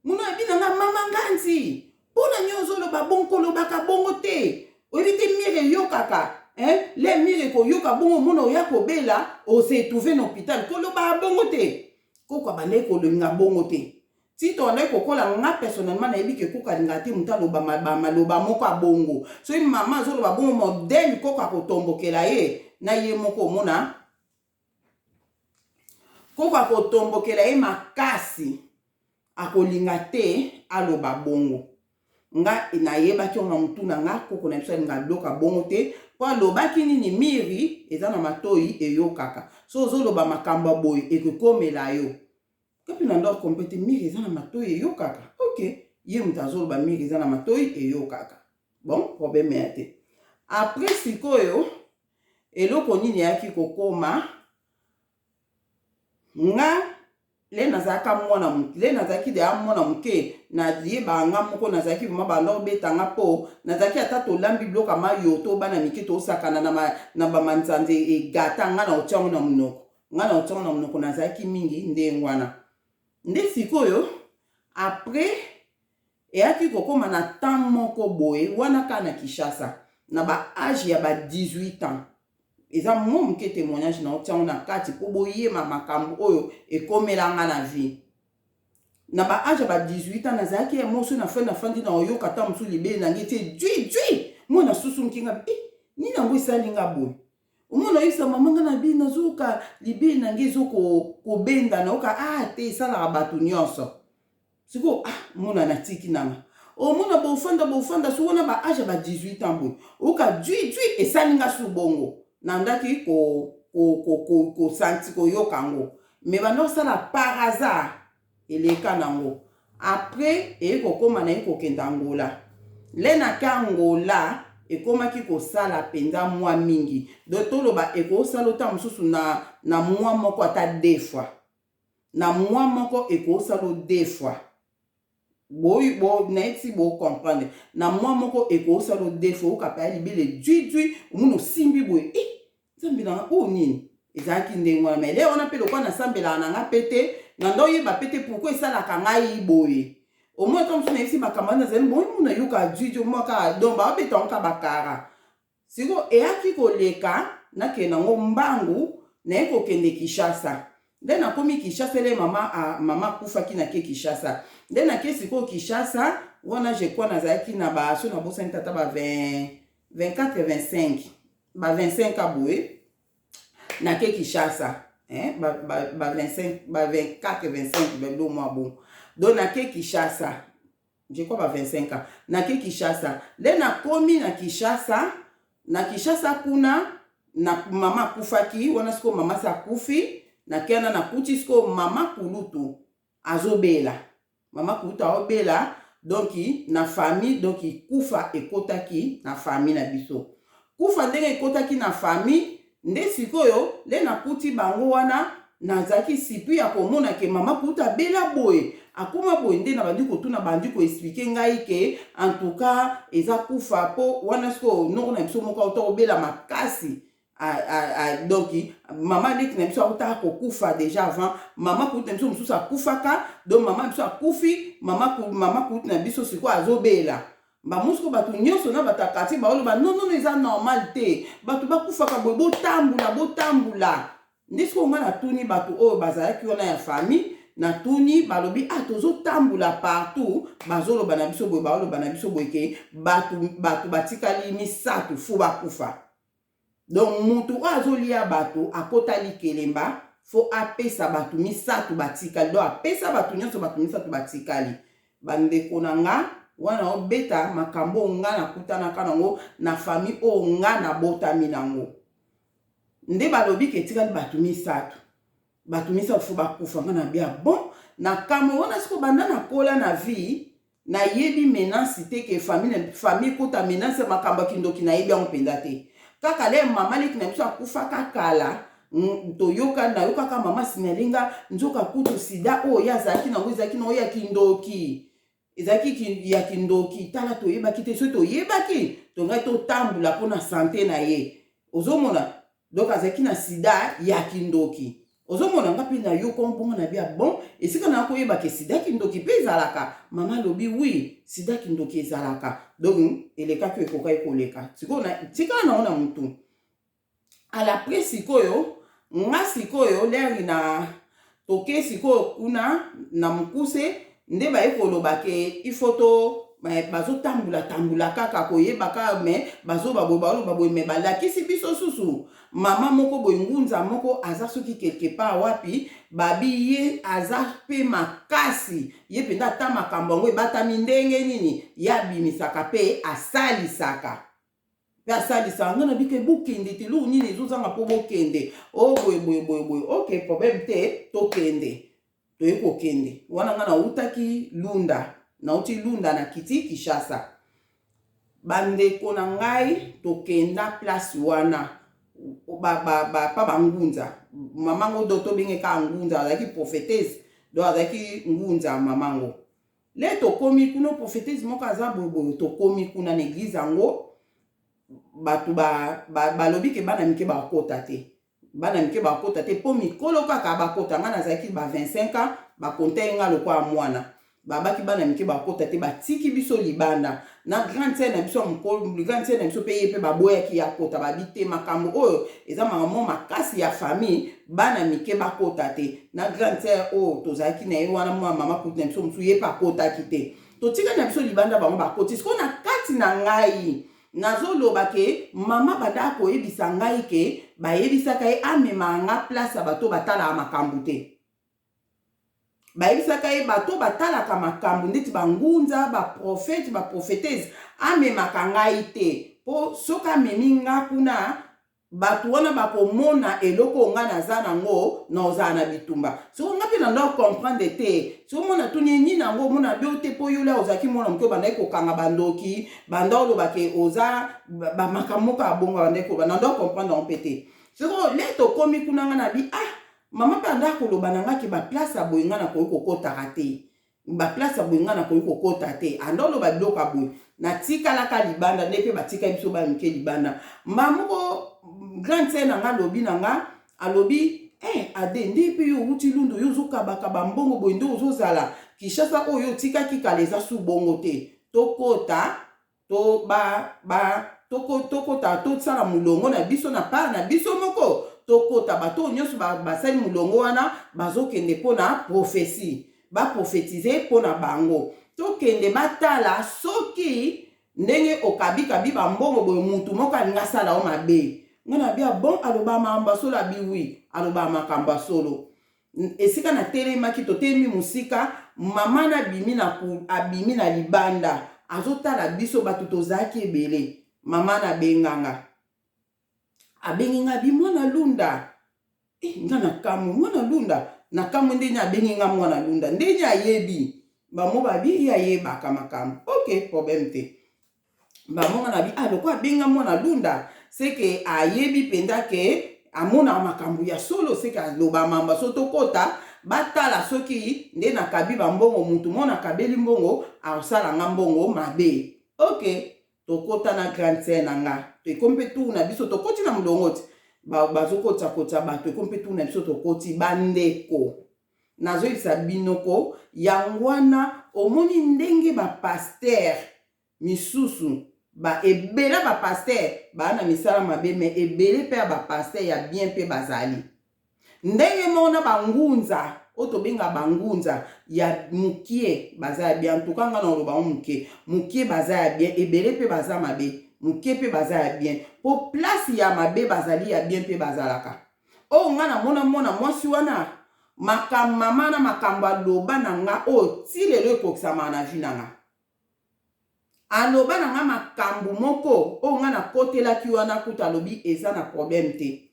Muna abi na nga: "Mama Nganzi, mpo na nini ozoloba bongo? Kolobaka bongo te. Oyebi te mur eyokaka, hein? Le mur ekoyoka bongo, omona oya kobela, osetrouve na hôpital. Kolobaka bongo te." Koko abandaki kolinga bongo te. Ti tobandaki kokola, nga personnellement nayebi ke koko alingaka te moto aloba maloba moko abongo. Soki mama azoloba bongo, modele koko akotombokela ye na ye moko. Omona koko akotombokela ye makasi, akolinga te aloba bongo. Nga nayebaki yango na motu na nga, koko na biso alinga biloko ya bongo te, mpo alobaki nini? Mur eza na matoi, eyokaka. So ozoloba makambo ya boye, ekokomela yo. Kapi na ndako kompe te, mur eza na matoi, eyokaka. Ok, ye moto azoloba mur eza na matoi, eyokaka. Bon, problème ya te. Après sikoyo, eloko nini eyaki kokoma? Nga le nazalaka mwana, le nazalaki deya mwana moke, nayebaka nga moko, nazalaki vraiment banda obetanga, mpo nazalaki ata tolambi biloko ya mayo to bana mike tosakana na bamanzanze, egata nga na otiango na monoko, nga na otiango na monoko. Nazalaki mingi ndenge wana. Nde sikoyo après eyaki kokóma na temps moko boye wana, kaka na Kinshasa, na ba âge ya ba 18 ans. Eza mwa moke témoignage na otiango na kati mpo boyema makambo oyo ekomelanga na vie. Na ba âge ya ba 18 ans, nazalaki ya moso na fe, nafandi na oyoka ta mosusu libele na ngai tie dwi dwi. Mwana susunki nga eh, nini yango esali nga boye? Omona, oyebisa mama nga na bi nazoyoka libele na ngai ezokobenda. Nayoka ah te, esalaka bato nyonso. Sikoyo ah, mona natiki nanga. Omona bofanda bofanda so wana, ba âge ya ba 18 ans boye, oyoka dwi dwi esali nga su bongo. Nandaki kosanti koyoka yango, mais banda kosala par hasard, eleka nango. Après eye kokóma na ye kokende Angola. Le nake Angola, ekomaki kosala mpenza mwa mingi. Donc toloba ekosala ota mosusu na mwa moko ata deux fois, na mwa moko ekosala deux fois. Bo nayeti bocomprendre, na mwa moko ekosala deux fois. Okapa ya libele dwi dwi, omoni osimbi boye e, Nzambe nanga, oyo nini? Ezalaki ndenge wana. Mais le wana mpe lokola nasambelaka na nga mpe te, na nda oyeba mpe te pourquoi esalaka ngai boye. Omoi ata mosusu nayebisi makambo wana, nazali boye, mona yoka dwi dwi moko, donc baobeta yango ka bakara. Sikoyo eyaki koleka, nakende yango mbangu, naye kokende Kinshasa. Nde nakomi Kinshasa, ele mama, mama akufaki, nake Kinshasa. Nde nake sikoyo Kinshasa wana, je crois nazalaki na ba, so nabosani tata, ba 20, 24, 25, ba 25 aboye. Nake Kinshasa, eh, ba 25, ba 24, 25, babilo mwa bongo. Donc nake Kinshasa, je crois ba 25 ans. Nake Kinshasa, nde nakomi na Kinshasa. Na Kinshasa kuna na mama akufaki wana. Sikoyo mama si akufi, nakenda, nakuti sikoyo mama kulutu azobela. Mama kulutu aobela, donc na famille, donc kufa ekotaki na famille na biso. Kufa ndenge ekotaki na famille, nde sikoyo nde nakuti bango wana. Nazalaki surpris ya komona ke mama kulutu abela boye, akóma boye. Nde na bandi kotuna, bandi koexpliquer ngai ke en tout cas eza kufa. Mpo wana sikoyo noko na biso moko auta kobela makasi. Donc mama leki na biso autaka kokufa déjà avant mama kulutu na biso mosusu akufaka. Donc mama na biso akufi, mama kulutu na biso sikoyo azobela. Bamosuku, bato nyonso na bato ya quartier baoloba: "Non, non, eza normal te, bato bakufaka boye, botambola, botambola." Nde sikoyo ngai natuni bato oyo bazalaki wana ya famille, natuni, balobi: "Ah, tozotambola partout, bazoloba na biso boye, baoloba na biso boye ke bato batikali misato, faut bakufa. Donc mutu oyo azolia bato, akota likelemba, faut apesa bato misato batikali." Donc apesa bato nyonso, bato misato batikali. Bandeko na nga, wana obeta makambo oyo nga nakutanaka nango na famille oyo nga nabotami nango. Nde balobi ke etikali bato misato, bato misato faut bakufa. Nga na bia bon na kamwe wana. Siko banda nakola na vie, nayebi menace te ke famille ekota menace, makambo ya kindoki, nayebi yango mpenza te. Kaka le mama leki na biso akufaka kala, toyoka, nayokaka mama signale nga, nzoka kutu sida oyo ye azalaki nango ezalaki nango ya kindoki, ezalaki ya kindoki. Tala, toyebaki te. Soki toyebaki, tongai totambola mpona santé na ye. Ozomona, donc azalaki na sida ya kindoki. Ozomona nga mpe nayoka bongo na bia bon esika na koyeba ke sida kindoki mpe ezalaka. Mama alobi oui, sida kindoki ezalaka. Donc elekaki ekokaki koleka. Sikoyo tikala nango na mutu. Alapres sikoyo nga sikoyo leri na toke sikoyo kuna na mokuse nde baye koloba ke il faut to bazotambola tambola kaka koyeba kaka me bazoba boye baloba boye me balakisi biso susu mama moko boye ngunza moko aza soki quelque part wapi babi ye aza mpe makasi ye mpenza ata makambo yango ebatami ndenge nini ye abimisaka mpe asalisaka mpe asalisaka. Ngai nabika bokende te, eloko nini ezozanga mpo bokende o boye boye boye boye. Ok, problème te, tokende. Toye kokende wana, ngai nautaki Lunda, nauti Lunda na kiti Kinshasa. Bandeko na ngai, tokenda place wana pa bangunza. Mama ngo do tobenge kaka ngunza, azalaki prophétesse, donc azalaki ngunza mama ngo. Le tokomi kuna, prophétesse moko aza boyeboye. Tokomi kuna na église yango, bato balobi ke bana mike bakota te, bana mike bakota te, mpo mikolo kaka bakota. Ngai nazalaki ba 25 ans, bakonta ye nga lokola mwana. Babaki bana mike bakota te, batiki biso libanda na grande sœur na biso ya mokolo. Grande sœur na biso mpe ye mpe baboyaki ya kota, babi te, makambo oyo eza makambo makasi ya famille, bana mike bakota te. Na grande sœur oyo tozalaki na ye wana, mwa mama kutu na biso mosusu, ye mpe akotaki te. Totikali na biso libanda, bango bakoti. Sikoyo na kati na ngai nazoloba ke mama banda akoyebisa ngai ke bayebisaka ye amemaka nga place ya bato batalaka makambo te. Bayebisaka ye bato batalaka makambo ndeti bangunza, baprophète, baprophétesse, amemaka ngai te, mpo soki amemi nga kuna, bato wana bakomona eloko oyo ngai naza nango na ozala na bitumba. Soki nga mpe na ndo comprendre te, soki omona tuni nini yango, omona bio te, mpo yo lia ozalaki mwana moke, obandaki kokanga bandoki, banda olobake oza bamakambo moko ya bongo, bandaki koloba na ndo comprendre yango mpe te. Sikoyo le tokomi kuna, nga na bi ah, mama mpe anda koloba na nga ke baplace ya boye nga nakoki kokotaka te, baplace ya boye nga nakoki kokota te. Anda oloba biloko ya boye, natikalaka libanda nde mpe batikali biso bana mike libanda. Mba moko grande sœur na nga alobi na nga, alobi eh, ade nde mpe yo owuti Lundu, yo ozokabaka mbongo boye, nde ozozala Kinshasa oyo otikaki kala, eza su bongo te. Tokota to ba ba tokota, tosala molongo na biso na part na biso moko. Tokota, bato oyo nyonso basali molongo wana bazokende mpona prophétie, baprophétise mpona bango. Tokende batala soki ndenge okabikabi bambongo boye, mutu moko alingi asala yo mabe. Nga na bia bon, aloba makambo ya solo? Abi oui, aloba makambo ya solo. Esika natelemaki, totelemi mosika, mama na abimi na, abimi na libanda, azotala biso bato tozalaki ebele. Mama nabenganga, abengi nga bi mwana Lunda. Eh, nga na kamwe, mwana Lunda, na kamwe ndenge abengi nga mwana Lunda, ndenge ayebi bamo babi ye ayebaka makambo. Ok, problème te. Bamonga na bi ah, lokola abenga mwana Lunda, seke ayebi mpenza ke amonaka makambo ya solo, seke aloba mamba. So tokota, batala soki nde nakabi bambongo, mutu mo nakabeli mbongo akosala nga mbongo mabe. Ok, tokota na grande sœur na nga. Ekomi mpe tour na biso, tokoti na molongo ti bazokotiakotisa bato. Ekomi mpe tour na biso, tokoti. Bandeko, nazoyebisa bino ko yango wana omoni ndenge bapasteur misusu ba ebele, bapasteur baa na misala mabe, me ebele mpe ya bapasteur ya bien mpe bazali ndenge moko na bangunza oyo tobenga bangunza ya mokie, baza ya bien. Antuka nga na oloba ngo moke mokie, baza ya bien, ebele mpe baza mabe, moke mpe baza ya bien, mpo place ya mabe bazali, ya bien mpe bazalaka. Oyo nga namona mwana mwasi wana, makambo mama na makambo aloba na nga oyo ti lelo ekokisamaka na vie na nga. Aloba na nga makambo moko oyo nga nakotelaki wana kuta, alobi eza na problème te.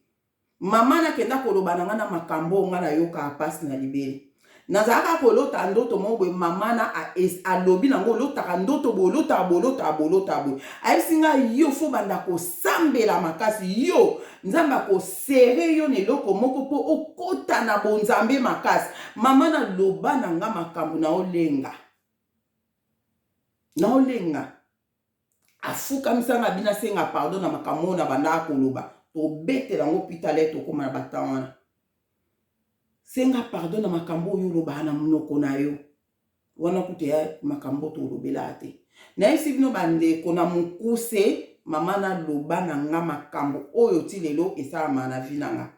Mama nakenda koloba na nga na makambo oyo nga nayokaka mpasi na libele. Nazalaka kolota ndoto moko boye, mama na alobi nango olotaka ndoto boye, olotaka boye, olotaka boye, olotaka boye. Ayebisi ngai yo faut banda kosambela makasi, yo Nzambe akosere yo na eloko moko mpo okota na bonzambe makasi. Mama naloba na nga makambo na olenga na olenga, afukamisa nga bino, asenga pardon na makambo oyo na bandaka koloba. Tobetela yango pitale, tokóma na batan wana. Senga pardon na makambo oyo olobaka na monoko na yo. Wana kutu ya makambo tolobelaka te. Nayebisi bino bandeko na mokuse, mama naloba na nga makambo oyo ti lelo esalamaka na vie na nga.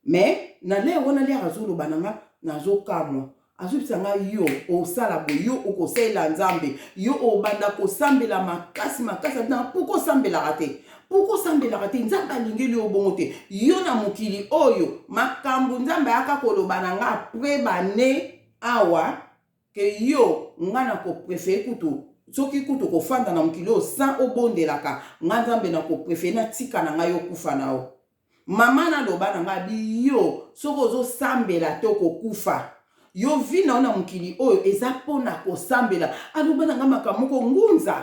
Mais na l'heure wana l'heure azoloba na nga nazokamwa. Azobisa nga yo osala boye, yo okosalela Nzambe, yo obanda kosambela makasi makasi. Abina pourquoi osambelaka te? Pourquoi osambelaka te? Nzambe alingeli yo bongo te. Yo na mokili oyo makambo Nzambe ayaka koloba na nga après bane awa ke yo nga na ko prefere kutu soki kutu kofanda na mokili oyo sans obondelaka nga Nzambe na ko prefere natika na nga yo kufa na yo. Maman na loba na nga abi yo soki ozo sambela te okokufa yo vie na yo na mokili oyo eza pona kosambela aloba na nga makambo moko ngunza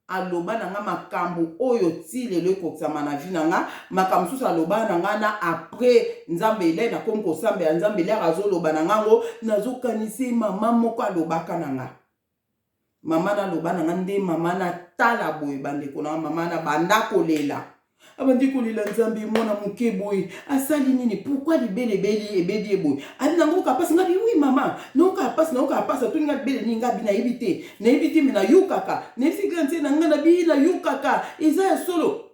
aloba na nga makambo oyo ti lelo ekokisama na vie na nga makambo mosusu aloba na nga na après nzambe ele nakomi kosambela nzambe elere azoloba na nga ngo nazokanisi mama moko alobaka na nga Mama na loba na nga nde mama na tala boye bandeko na mama na banda kolela abandi kolela nzambe mwana moke boye asali nini pourkui libele ebeli ebebi ye boye abi nango oyoka mpasi ngabi wi mama nayoka mpasi nayoka mpasi atuni nga libele nini ngabi nayebi te nayebi te me nayokaka nayebisi grande sœur na nga nabi nayokaka eza ya solo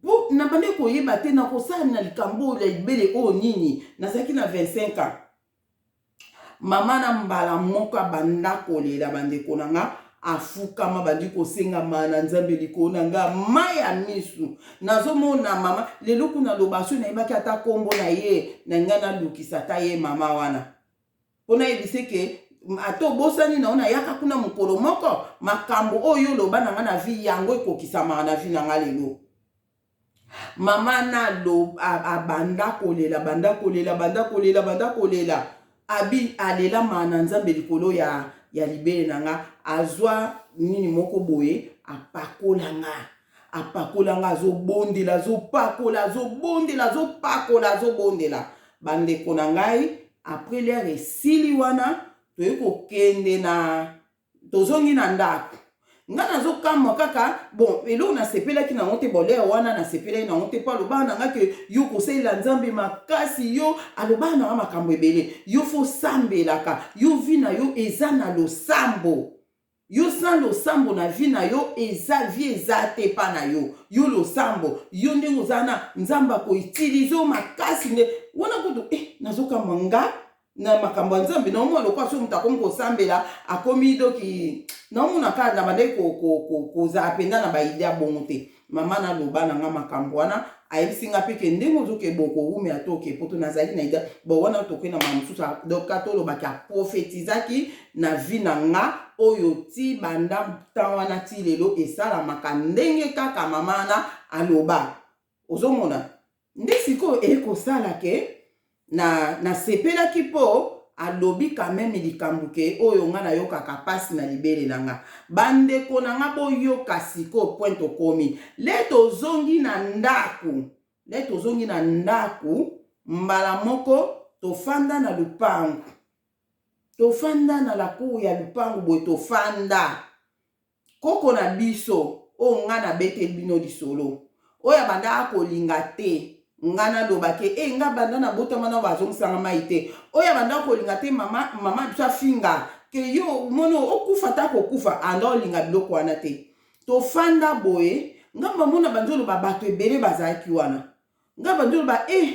mpo nabandi koyeba te nakosala na likambo oyo ya libele oyo nini nazalaki na 25 ans Mama na mbala moko abanda kolela bandeko na nga afukama bandi kosenga ma na nzambe likolo na nga mai ya misu nazomona mama lelo kuna loba so nayebaki ata nkombo na ye na ngai nalukisa ata ye mama wana mpo nayebise ke ata obosani na yo nayaka kuna mokolo moko makambo oyo oloba na ngai na vi yango ekokisamaka na vi na ngai lelo Mama na abanda kolela banda kolela banda kolela banda kolela abi alela maa na nzambe likolo ya, ya libele na nga azwa nini moko boye apakola nga apakola nga azobondela azopakola azobondela azopakola azobondela bandeko na ngai après l'heure esili wana toye kokende na tozongi na ndako nga nazokamwa kaka bon eloko nasepelaki nango te bolere wana nasepelaki nango te mpo alobaka na nga ke yo kosalela nzambe makasi yo alobaka na nga makambo ebele yo fo osambelaka yo vi na yo eza na losambo yo sans losambo na vie na yo eza vie eza te mpa na yo yo losambo yo ndenge oza na nzambe akoutilize yo makasi nde wana kutu eh, nazokamwa nga na makambo ya nzambe naomona lokola soki moto akomi kosambela akomi doki naomona kaka na bandaki kozala mpenza na baide ya bongo te mama naloba na nga makambo wana ayebisi nga mpe ke ndenge ozoke bokowumela to oke poto nazalaki na ide bo wana toke na mama mosusu donc tolobaki aprofetizaki na vie na nga oyo ti banda ntan wana ti lelo esalamaka ndenge kaka mama wana aloba ozomona Nde sikoyo eye kosala ke na nasepelaki po alobi quand meme likambo ke oyo nga nayokaka pasi na libele na nga. Ba ndeko na nga boyoka sikoyo point tokomi. Le tozongi na ndaku, le tozongi na ndaku mbala moko tofanda na lupangu. Tofanda na la cour ya lupangu boye tofanda. Koko na biso oyo nga na beteli bino lisolo oyo abandaka kolinga te nga naloba ke e nga banda na botama na bazongisa nga mai te oyo abandaka kolinga te mama mama biso afinga ke yo omoni okufa ta kokufa anda olinga biloko wana te tofanda boye nga mamona bandi oloba bato ebele bazalaki wana Nga bandi oloba eh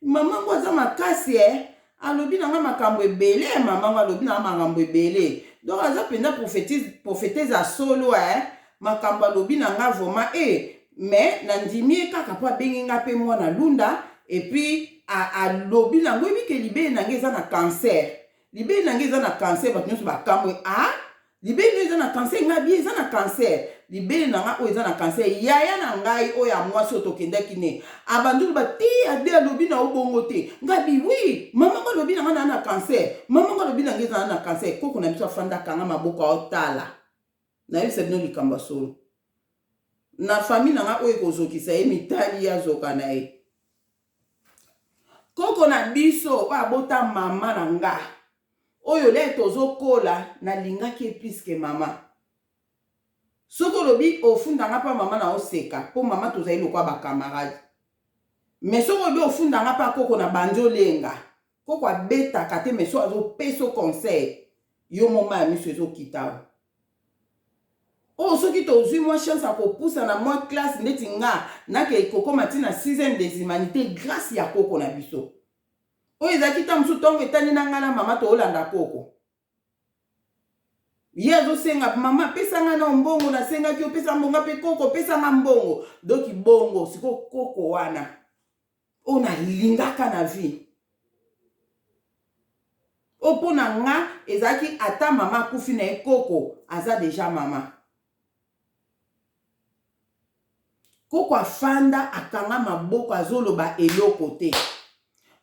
mama ngo aza makasi eh alobi na nga makambo ebele eh, mama ngo alobi na nga makambo ebele donc aza mpenza prophétise prophétise ya solo eh makambo alobi na nga vraiment eh mais nandimi ye kaka mpo abengi nga mpe mwana lunda epuis alobi na ngo yebi ke libele na nga eza na cancer libele na nga eza na cancer bato nyonso bakamwe a ah, Libele no eza na cancer nga bi eza na cancer libele na nga oyo eza na cancer yaya na ngai oyo ya mwasi oyo tokendaki ne abandi oloba te ade alobi na yo bongo te nga bi wi mama ngo alobi na nga na na cancer mama ngo alobi na nga eza na cancer koko na biso afanda kanga maboko aotala nayebisa bino likambo ya solo na famille na nga oyo ekozokisa ye mitali ye azoka na ye koko na biso oyo abota mama na nga Oyo lere tozo kola na lingaki ye plus que mama. Soki olobi ofunda nga pa mama na oseka po mama tozali lokola ba camarade. Mais soki olobi ofunda nga pa koko na bandi olenga. Koko abetaka te mais soki azo pesa conseil, yo mo mayi ya miso ezokita yo. Oyo soki tozwi mwa chance ya kopusa na mwa classe ndeti nga nake kokoma ti na 6ème des humanités grâce ya koko na biso. Oyo ezalaki ntango mosusu ntongo etani na nga na mama toolanda koko. Ye azosenga mama pesa nga na mbongo, nasengaki opesa mbongo mpe koko pesa nga mbongo. Donc bongo sikoyo koko wana oyo nalingaka na vie, oyo mpo na nga ezalaki ata mama akufi na ye, koko aza deja mama. Koko afanda akanga maboko, azoloba eloko te.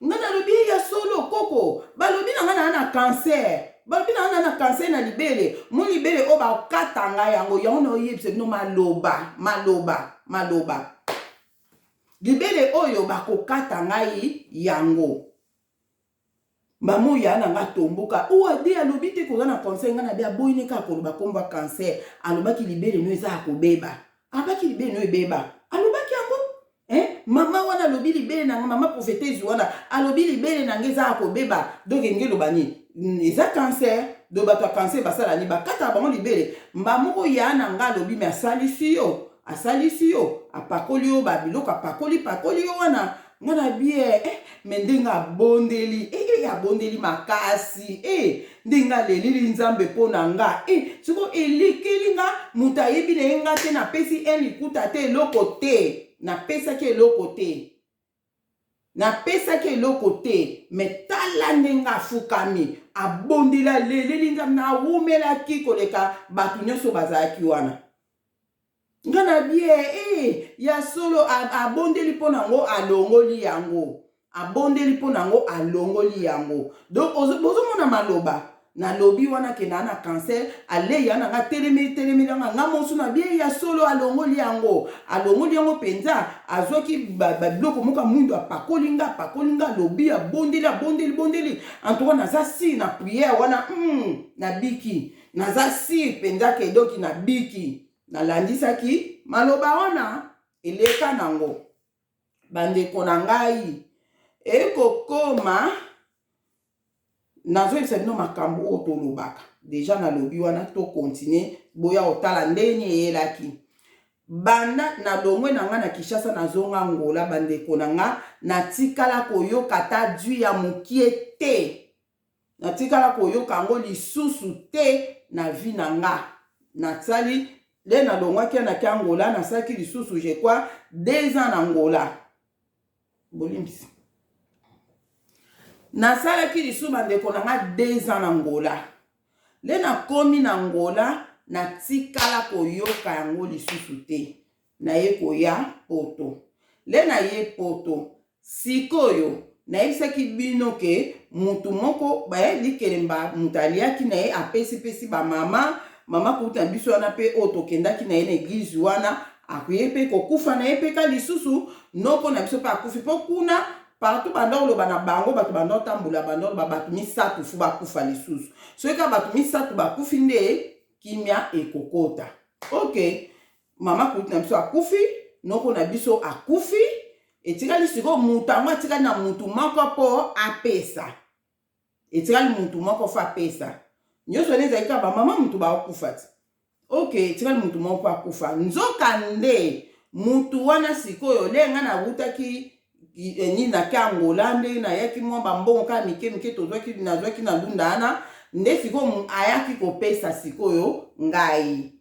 Nga nalobi ya solo, koko balobi na nga naa na cancer, balobi na nga naa na cancer na libele, mo libele oyo bakata ngai yango. Yango na oyebisa bino maloba, maloba, maloba, libele oyo bakokata ngai yango. Mama oyo ya na nga tomboka oyo ade alobi te koza na cancer. Ngai na be aboyini kaka koloba kombo ya cancer. Alobaki libele no eza ya kobeba, alobaki libele no ebeba, alobaki yango, eh? Mama wana alobi libele na nga, mama prophétesse wana alobi libele na nga eza ya kobeba. Donc elingi eloba nini? Eza cancer. Donc bato ya cancer basala nini? Bakataka bango libele. Mba moko ya na nga alobi me asalisi yo, asalisi yo, apakoli yo babiloko, apakoli pakoli yo wana. Nga na bie eh, me ndenge abondeli eh, eh, abondeli makasi eh, ndenge alelili Nzambe mpo na nga eh, sikoyo elekeli nga. Moto ayebi na ye nga te, napesi un likuta te, eloko te, napesaki eloko te, napesaki eloko te. Me tala ndenge afukami, abondeli, aleleli Nzambe. Nawumelaki koleka bato nyonso bazalaki wana. Nga na bie eh, ya solo, abondeli mpo nango, alongoli yango, abondeli mpo nango, alongoli yango. Donc bozomona maloba nalobi wana ke naa na cancer. Aleya na nga telemeli, telemeli yanga nga mosu na bie ya solo, alongoli yango, alongoli yango mpenza. Azwaki babiloko moko ya mwindu, apakoli nga, apakoli nga, alobi, abondeli, abondeli, bondeli. En tout cas naza sûr na prière wana, nabiki. Naza sûr mpenza ke donc nabiki, nalandisaki maloba wana. Eleka nango, bandeko na ngai, ekokoma nazoyebisa bino makambo oyo tolobaka deja. Nalobi wana, tocontinuer. Boya kotala ndenge eyelaki. Banda nalongwe na nga na Kinshasa, nazonga Angola, bandeko na nga, natikala koyoka ata dwi ya mokie te, natikala koyoka yango lisusu te na vie na nga. Nasali nde nalongwaki naki Angola, nasalaki lisusu, je crois, 2 ans na Angola. Bolimbisi, nasalaki lisusu, bandeko na nga, 2 ans na Angola. Nde nakomi na Angola, natikala koyoka yango lisusu te. Naye koya Poto, nde naye Poto sikoyo nayebisaki bino ke mutu moko likelemba, moto aliaki na ye, apesipesi bamama, mama kuta na biso wana mpe oyo tokendaki na ye na église wana, akoye mpe kokufa na ye mpe ka lisusu. Noko na biso mpe akufi mpo kuna partout. Banda oloba na bango, bato banda otambola, banda oloba bato misato fu bakufa lisusu. Soki kaka bato misato bakufi nde kimia ekokota. Ok, mama kutu na biso akufi, noko na biso akufi, etikali sikoyo moto yango atikali na mutu moko mpo apesa. Etikali mutu moko fo apesa nyonso wana. Ezali kaka bamama mutu bakokufa ti. Ok, etikali mutu moko mpo akufa. Nzoka nde mutu wana sikoyo le ngai nawutaki nini, nake Angola, nde nayaki mwa bambongo kaka mike mike tozwaki, nazwaki na lunda wana. Nde sikoyo ayaki kopesa sikoyo ngai.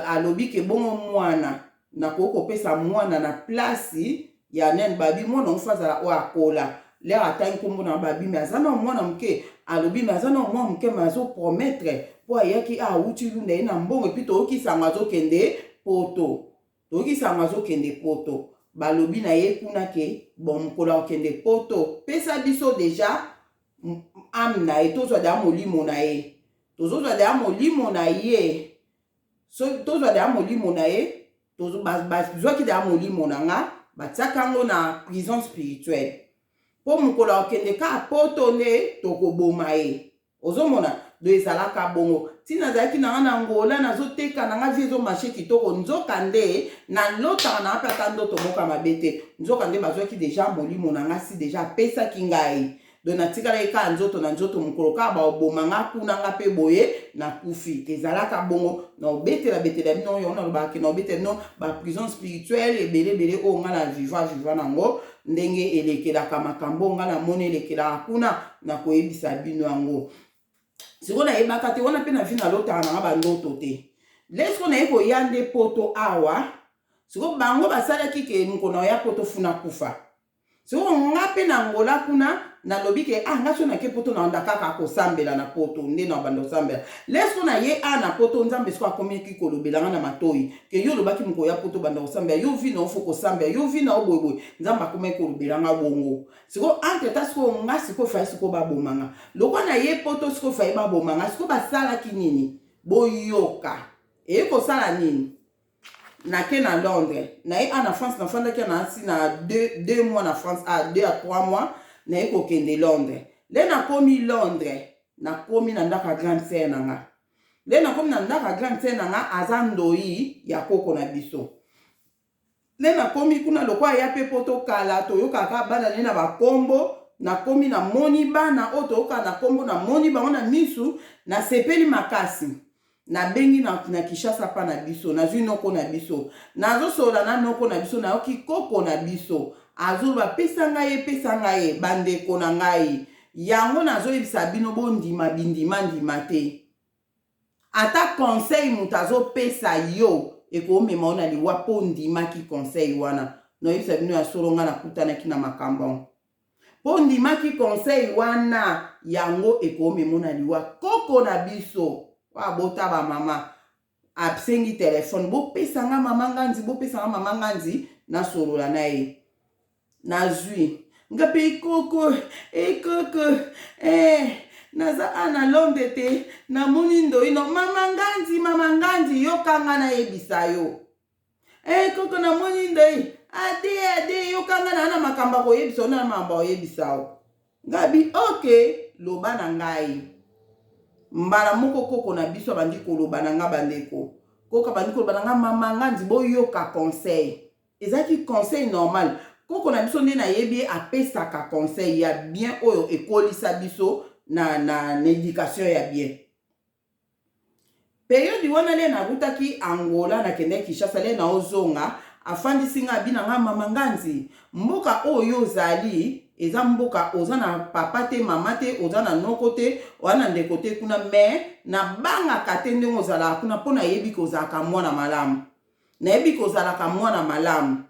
Alobi ke bongo mwana nakoki kopesa mwana na place ya nene. Babi mwana ngo fo azala oyo akola. Lere atangi nkombo na babi, me aza na mwana moke. Alobi me aza na mwana moke, me azopromettre mpo ayaki awuti lunda ye na mbongo. Et puis toyoki sango azokende Poto, toyoki sango azokende Poto. Balobi na ye kuna ke bon, mokolo akokende Poto, pesa biso deja âme na ye, tozwa deja molimo na ye, tozozwa deja molimo na ye, so tozwa deja molimo na ye. Bazwaki deja molimo na nga, batiaka yango na prison spirituelle mpo mokolo akokende kaka Poto nde tokoboma ye. Ozomona do ezalaka bongo. Ntina azalaki na nga na Angola, nazoteka na nga, vie ezomarcher kitoko. Nzoka nde nalotaka na nga mpe ata ndoto moko ya mabe te. Nzoka nde bazwaki deja molimo na nga, si deja apesaki ngai. Donc natikalaki kaka nzoto na nzoto. Mokolo kaka baoboma nga kuna, nga mpe boye nakufi. Ezalaka bongo. Naobetela betela bino yango, nalobaka ke naobetela bino baprison spirituelle ebele ebele oyo nga na viva viva nango, ndenge elekelaka, makambo nga namoni elekelaka kuna, nakoyebisa bino yango. Sikoyo nayebaka te wana mpe na vie, nalotaka nanga bandoto te. Lesko naye koya nde Poto awa. Sikoyo bango basalaki ke mokolo na oya Poto funa kufa. Sikoyo nga mpe na Ngola kuna, nalobi ke ah, nga so nake Poto, naanda kaka kosambela na Poto nde na banda kosambela. Lesko na ye a na Poto, Nzambe sikoyo akomiki kolobela nga na matoi ke yo olobaki mokolo ya Poto banda kosambela, yo vie na yo faut kosambela, yo vie na yo boyeboye. Nzambe akomaki kolobela nga bongo. Sikoyo entre temps, sikoyo nga sikoyo faye sikoyo baboma nga lokwa na ye Poto. Sikoyo faye baboma nga. Sikoyo basalaki nini? Boyoka, eye kosala nini? Nake na Londres, naye a na France, nafandaki na asi na 2 mois na France, a 2 à 3 mois. Naye kokende Londres. Nde nakomi Londres, nakomi na ndako ya grande sœur na nga. Nde nakomi na ndako ya grande sœur na nga, aza ndoi ya koko na biso. Nde nakomi kuna, lokwa aya mpe mpo tokala toyokaka bana nde na bakombo. Nakomi, namoni bana oyo toyokaka na kombo, namoni bango na misu, nasepeli makasi. Nabengi na Kinshasa mpa na biso, nazwi noko na biso, nazosolola na noko na biso. Nayoki koko na biso azoloba: "Pesa ngai ye, pesa ngai ye." Bandeko na ngai, yango nazoyebisa bino, bondima bindima ndima te. Ata conseil moto azopesa yo, ekomema yo na liwa mpo ndimaki conseil wana. Nayoyebisa bino ya solo, ngai nakutanaki na makambo yango mpo ndimaki conseil wana. Yango ekomema na liwa. Koko na biso oyo abota bamama asengi telefone: "Bopesanga mama Nganzi, bopesanga mama Nganzi, nasolola na ye." Nazwi nga mpe ekoko ekoko eh, naza a na Londres te, namoni ndoi no mama Nganzi. "Mama Nganzi, yokanga, nayebisa yo. Eh, koko, namoni ndoi ade ade, yokanga na makambo akoyebisa yo, na makambo akoyebisa yo." Ngabi: "Ok, loba na ngai." Mbala moko koko na biso abandi koloba na nga. Bandeko, koko abandi koloba na nga: "Mama Nganzi, boyoka conseil." Ezalaki conseil normal. Koko na biso nde nayebi ye, apesaka conseil ya bien oyo ekolisa biso na éducation ya bien. Période wana le narutaki Angola, nakendaki Kinshasa. Le naozonga, afandisi nga, abi na nga: "Mama Nganzi, mboka oyo ozali eza mboka oza na papa te, mama te, oza na noko te, oza na ndeko te kuna. Mais nabangaka te ndenge ozalaka kuna, mpo nayebi kozalaka mwana malamu, nayebi kozalaka mwana malamu.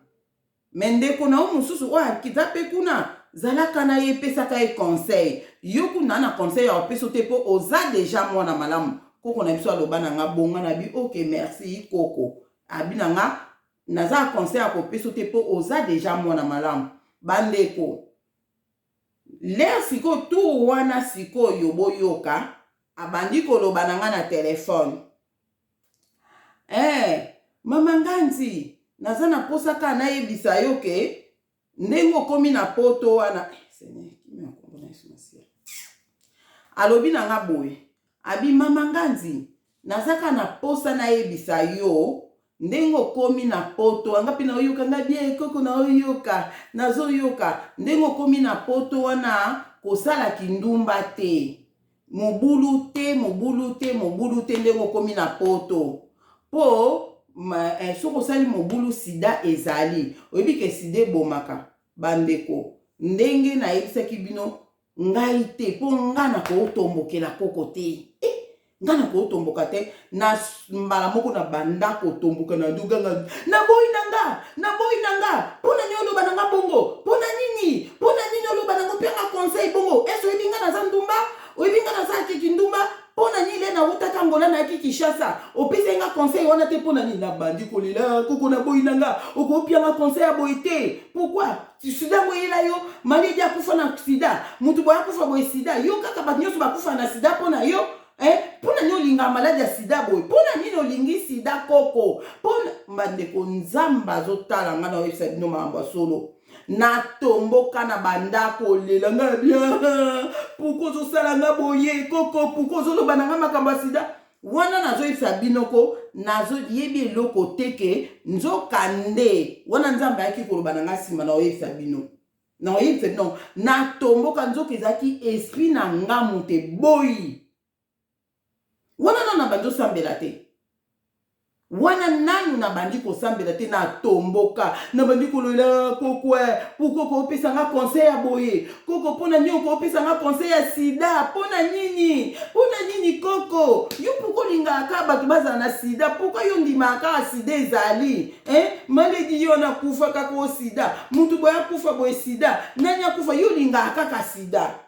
Mais ndeko na yo mosusu oyo akiza mpe kuna, zalaka na ye, epesaka ye conseil. Yo kuna na conseil ya kopesa te, mpo oza déjà mwana malamu." Koko na biso aloba na nga bonga. Na bi: "Ok, merci koko." Abi na nga: "Naza conseil ya kopesa te, mpo oza déjà mwana malamu." Bandeko, l'heure sikoyo, tour wana sikoyo, boyoka, abandi koloba na nga na telefone: "Eh, mama Nganzi, naza na posa kaka nayebisa yo ke ndenge okomi na Poto wana eh, Alobi na nga boye, abi: "Mama Nganzi, naza kaka na posa nayebisa yo ndenge okomi na Poto." Anga mpe naoyoka nga bien, koko, naoyoka, nazoyoka ndenge okomi na Poto wana, kosala kindumba te, mobulu te, mobulu te, mobulu te, ndenge okomi na Poto, mpo soki osali mobulu, sida ezali. Oyebi ke sida ebomaka." Bandeko, ndenge nayebisaki bino, ngai te, mpo nga na kootombokela koko te eh, nga na kootomboka te. Na mbala moko na banda kotomboka, na nduganga: "Naboyi na nga, naboyi na nga! Mpo na nini oloba na nga bongo? Mpo na nini? Mpo na nini oloba nango mpe nga conseil bongo? Ese oyebi nga naza ndumba? Oyebi nga naza akeki ndumba? Mpo na nini le nawutaka Ngola, nayaki Kinshasa, opesi nga conseil wana te? Mpo na nini?" Nabandi kolela: "Koko, naboyi na nga, okopianga conseil ya boye te. Pourquoi sida ngo eyela yo? Malidi akufa na sida, motu boye akufa boye sida, yo kaka bato nyonso bakufa na sida mpo na yo eh? Mpo na nini olingaka maladi ya sida boye? Mpo na nini olingi sida, koko?" Mpo bandeko, Nzambe azotala nga, na oyebisa bino makambo ya solo. Natomboka na bandako, olela nga bien: "Pourquoi ozosala nga boye, koko? Pourquoi ozoloba na nga makambo ya sida wana?" Nazoyebisa bino ko nazoyebi eloko te ke nzoka nde wana Nzambe ayaki koloba na nga nsima. Na oyebisa bino. Nakoyebisa bino, natomboka nzoka ezalaki esprit na nga moto eboyi. Wana nanu nabandi osambela te. Wana nanu nabandi kosambela te, natomboka, nabandi kololela koko eh, pourquoi okopesa nga conseil ya boye? Koko mpo na nini okopesa nga conseil ya sida? Mpo na nini? Mpo na nini koko? Yo pourquoi olingaka kaka bato bazala na sida? Pourquoi yo ondimaka kaka sida ezali? Eh, maledi yo nakufa kaka o sida. Mutu boye akufa boye sida. Nani akufa? Yo olingaka kaka sida.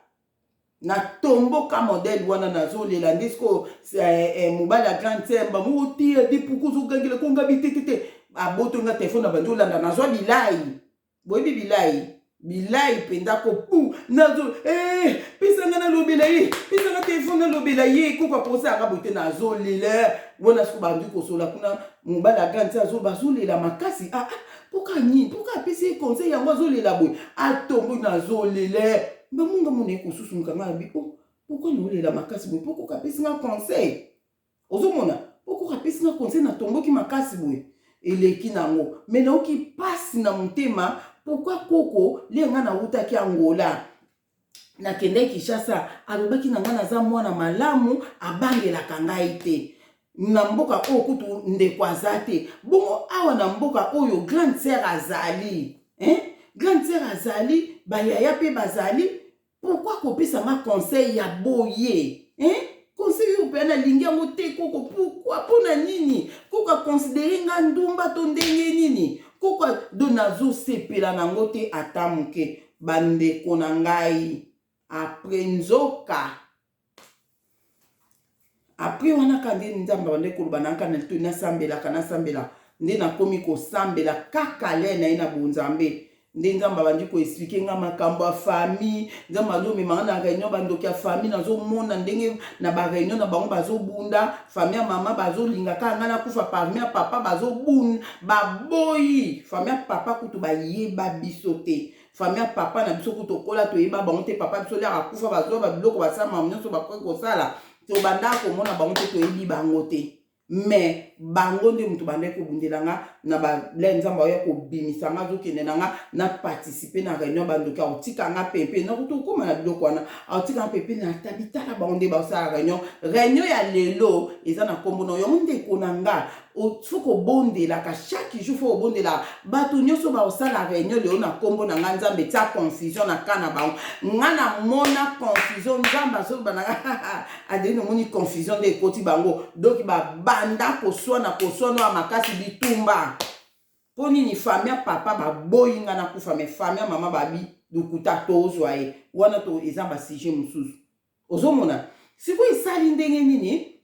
Natomboka modèle wana nazolela nde sikoyo eh, eh, mobali ya grande sœur bango oteya de pourquoi ozogangela ko ngabi te te te abotoli nga telefone na bandi olanda nazwa bilayi boyebi bilayi bilayi mpenza ko pu nazo eh, pesa nga nalobela ye pesa nga telefone nalobela ye koko akosa nga boye te nazolela wana sikoyo bandi kosola kuna mobali ya grande sœur azoba azolela makasi ah, ah, mpoka nini mpoka apesi ye conseil yango azolela boye atombo nazolela Mamu nga mona ye kosusumuka nga nabi oh pourquoi naolela makasi boye po koko apesi nga conseil ozomona po koko apesi nga conseil natomboki makasi boye eleki nango me nayoki pasi na motema pourquoi koko lie nga nawutaki Angola nakendaki Kinshasa alobaki na nga naza mwana malamu abangelaka ngai te na mboka oyo kutu ndeko aza te bongo awa na mboka oyo grande sœur azali hein? Grande sœur azali bayaya mpe bazali pourquoi kopesa nga conseil ya boye hein? Conseil oyo mpe nalingi yango te koko pourquoi mpo na nini koko aconsidere nga ndumba to ndenge nini koko do nazosepela nango te ata moke bandeko na ngai apres nzoka Après wana kaka nde Nzambe abandaki koloba na nga na litoi nasambelaka nasambela nde nakomi kosambela kaka le na ye na bonzambe nde Nzambe abandi ko expliquer nga makambo ya famille Nzambe azomema nga na réunion bandoki ya famille nazomona ndenge na ba réunion na bango bazobunda famille ya mama bazolinga kaka nga nakufa parmi ya papa bazobunda baboyi famille ya papa kutu bayeba biso te Famille ya papa na biso kutu tokola toyeba bango te papa biso liaka akufa bazwa ba biloko basala makambo nyonso bakoki kosala tobanda komona bango te toyebi bango te mais bango nde moto bandaki kobundela nga na bale nzambe aoya kobimisa nga azokende na nga na participe na réunion bandoki akotika nga pepe nakuti okóma na biloko wana akotika nga pepe na tabitala bango nde basala réunion réunion ya lelo eza na nkombo na yango ndeko na nga faut kobondelaka chaque jour faut kobondelaka bato nyonso bakosala réunion lelo na nkombo na ngai nzambe tia confusion na ka na bango ngai namona confusion nzambe azoloba na ngai adeline omoni confusion nde ekoti bango donk babanda koswana koswana ya makasi bitumba mpo nini famille ya papa baboyi ngai nakufa me famille ya mama babi lokuta tozwa ye wana to eza basujet mosusu ozomona sikoyo esali ndenge nini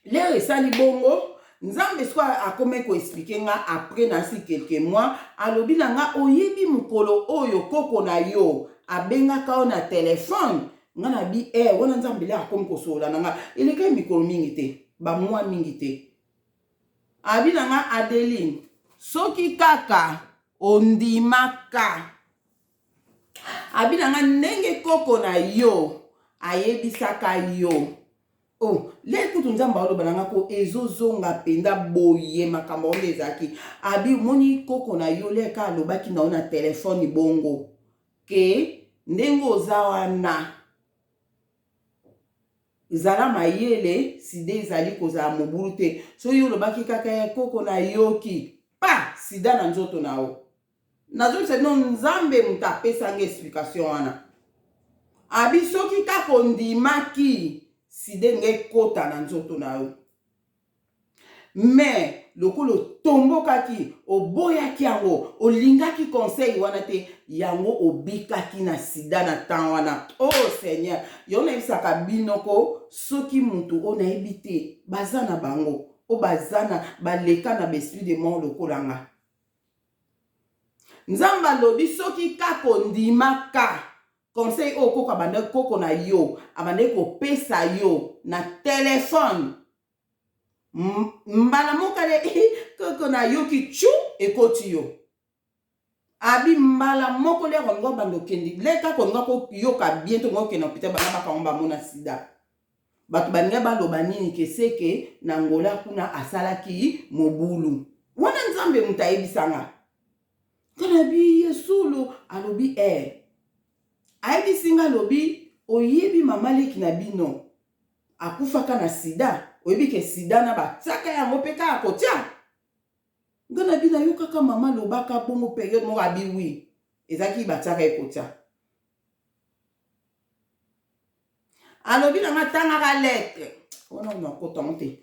Lere esali bongo nzambe sikoyo akomaki koexplike nga après nasi quelques mois alobi na nga oyebi mokolo oyo koko na yo abengaka yo na telefone nga na bi eh wana nzambe lere akomi kosolola na nga elekaki mikolo mingi te bamwa mingi te abi na nga adeline soki kaka ondimaka abi na nga ndenge koko na yo ayebisaka yo Oh, le kutu nzambe aloba na nga ko ezozonga mpenza boye makambo yango nde ezalaki abi omoni koko na yo leka alobaki na yo na telefone bongo ke ndenge oza wana zala mayele sida ezali kozala mobulu te soki yo olobaki kaka ya koko nayoki pa sida na nzoto na yo Nazongisa bino nzambe moto apesa nga explication wana abi soki kaka ondimaki sida elinga ekota na nzoto na yo mais lokola otombokaki oboyaki yango olingaki conseil wana te yango obikaki na sida na temps wana oh seigneur yango nayebisaka bino ko soki motu oyo nayebi te baza na bango oyo baza na baleka na baesprit de mort lokola nga Nzambe alobi soki kaka ondimaka conseil oyo koko abandaki koko na yo abandaki kopesa yo na telefone mbala moko ale koko nayoki chu ekoti yo abi mbala moko lere olinga obanda okende le kaka olinga koyoka bien to olinga okende na hôpital banda bakango bamona sida Bato balingaki baloba nini ke seke na Angola kuna asalaki mobulu. Wana Nzambe moto ayebisa nga. Nga nabi ye solo alobi eh. Ayebisi nga alobi oyebi mama leki na bino akufaka na sida oyebi ke sida na batiaka yango mpe kaka kotia nga na bino ayokaka mama alobaka bongo periode moko abi wi ezalaki batiaka ye kotia Alobi na nga tangaka lettre wana nakota yango te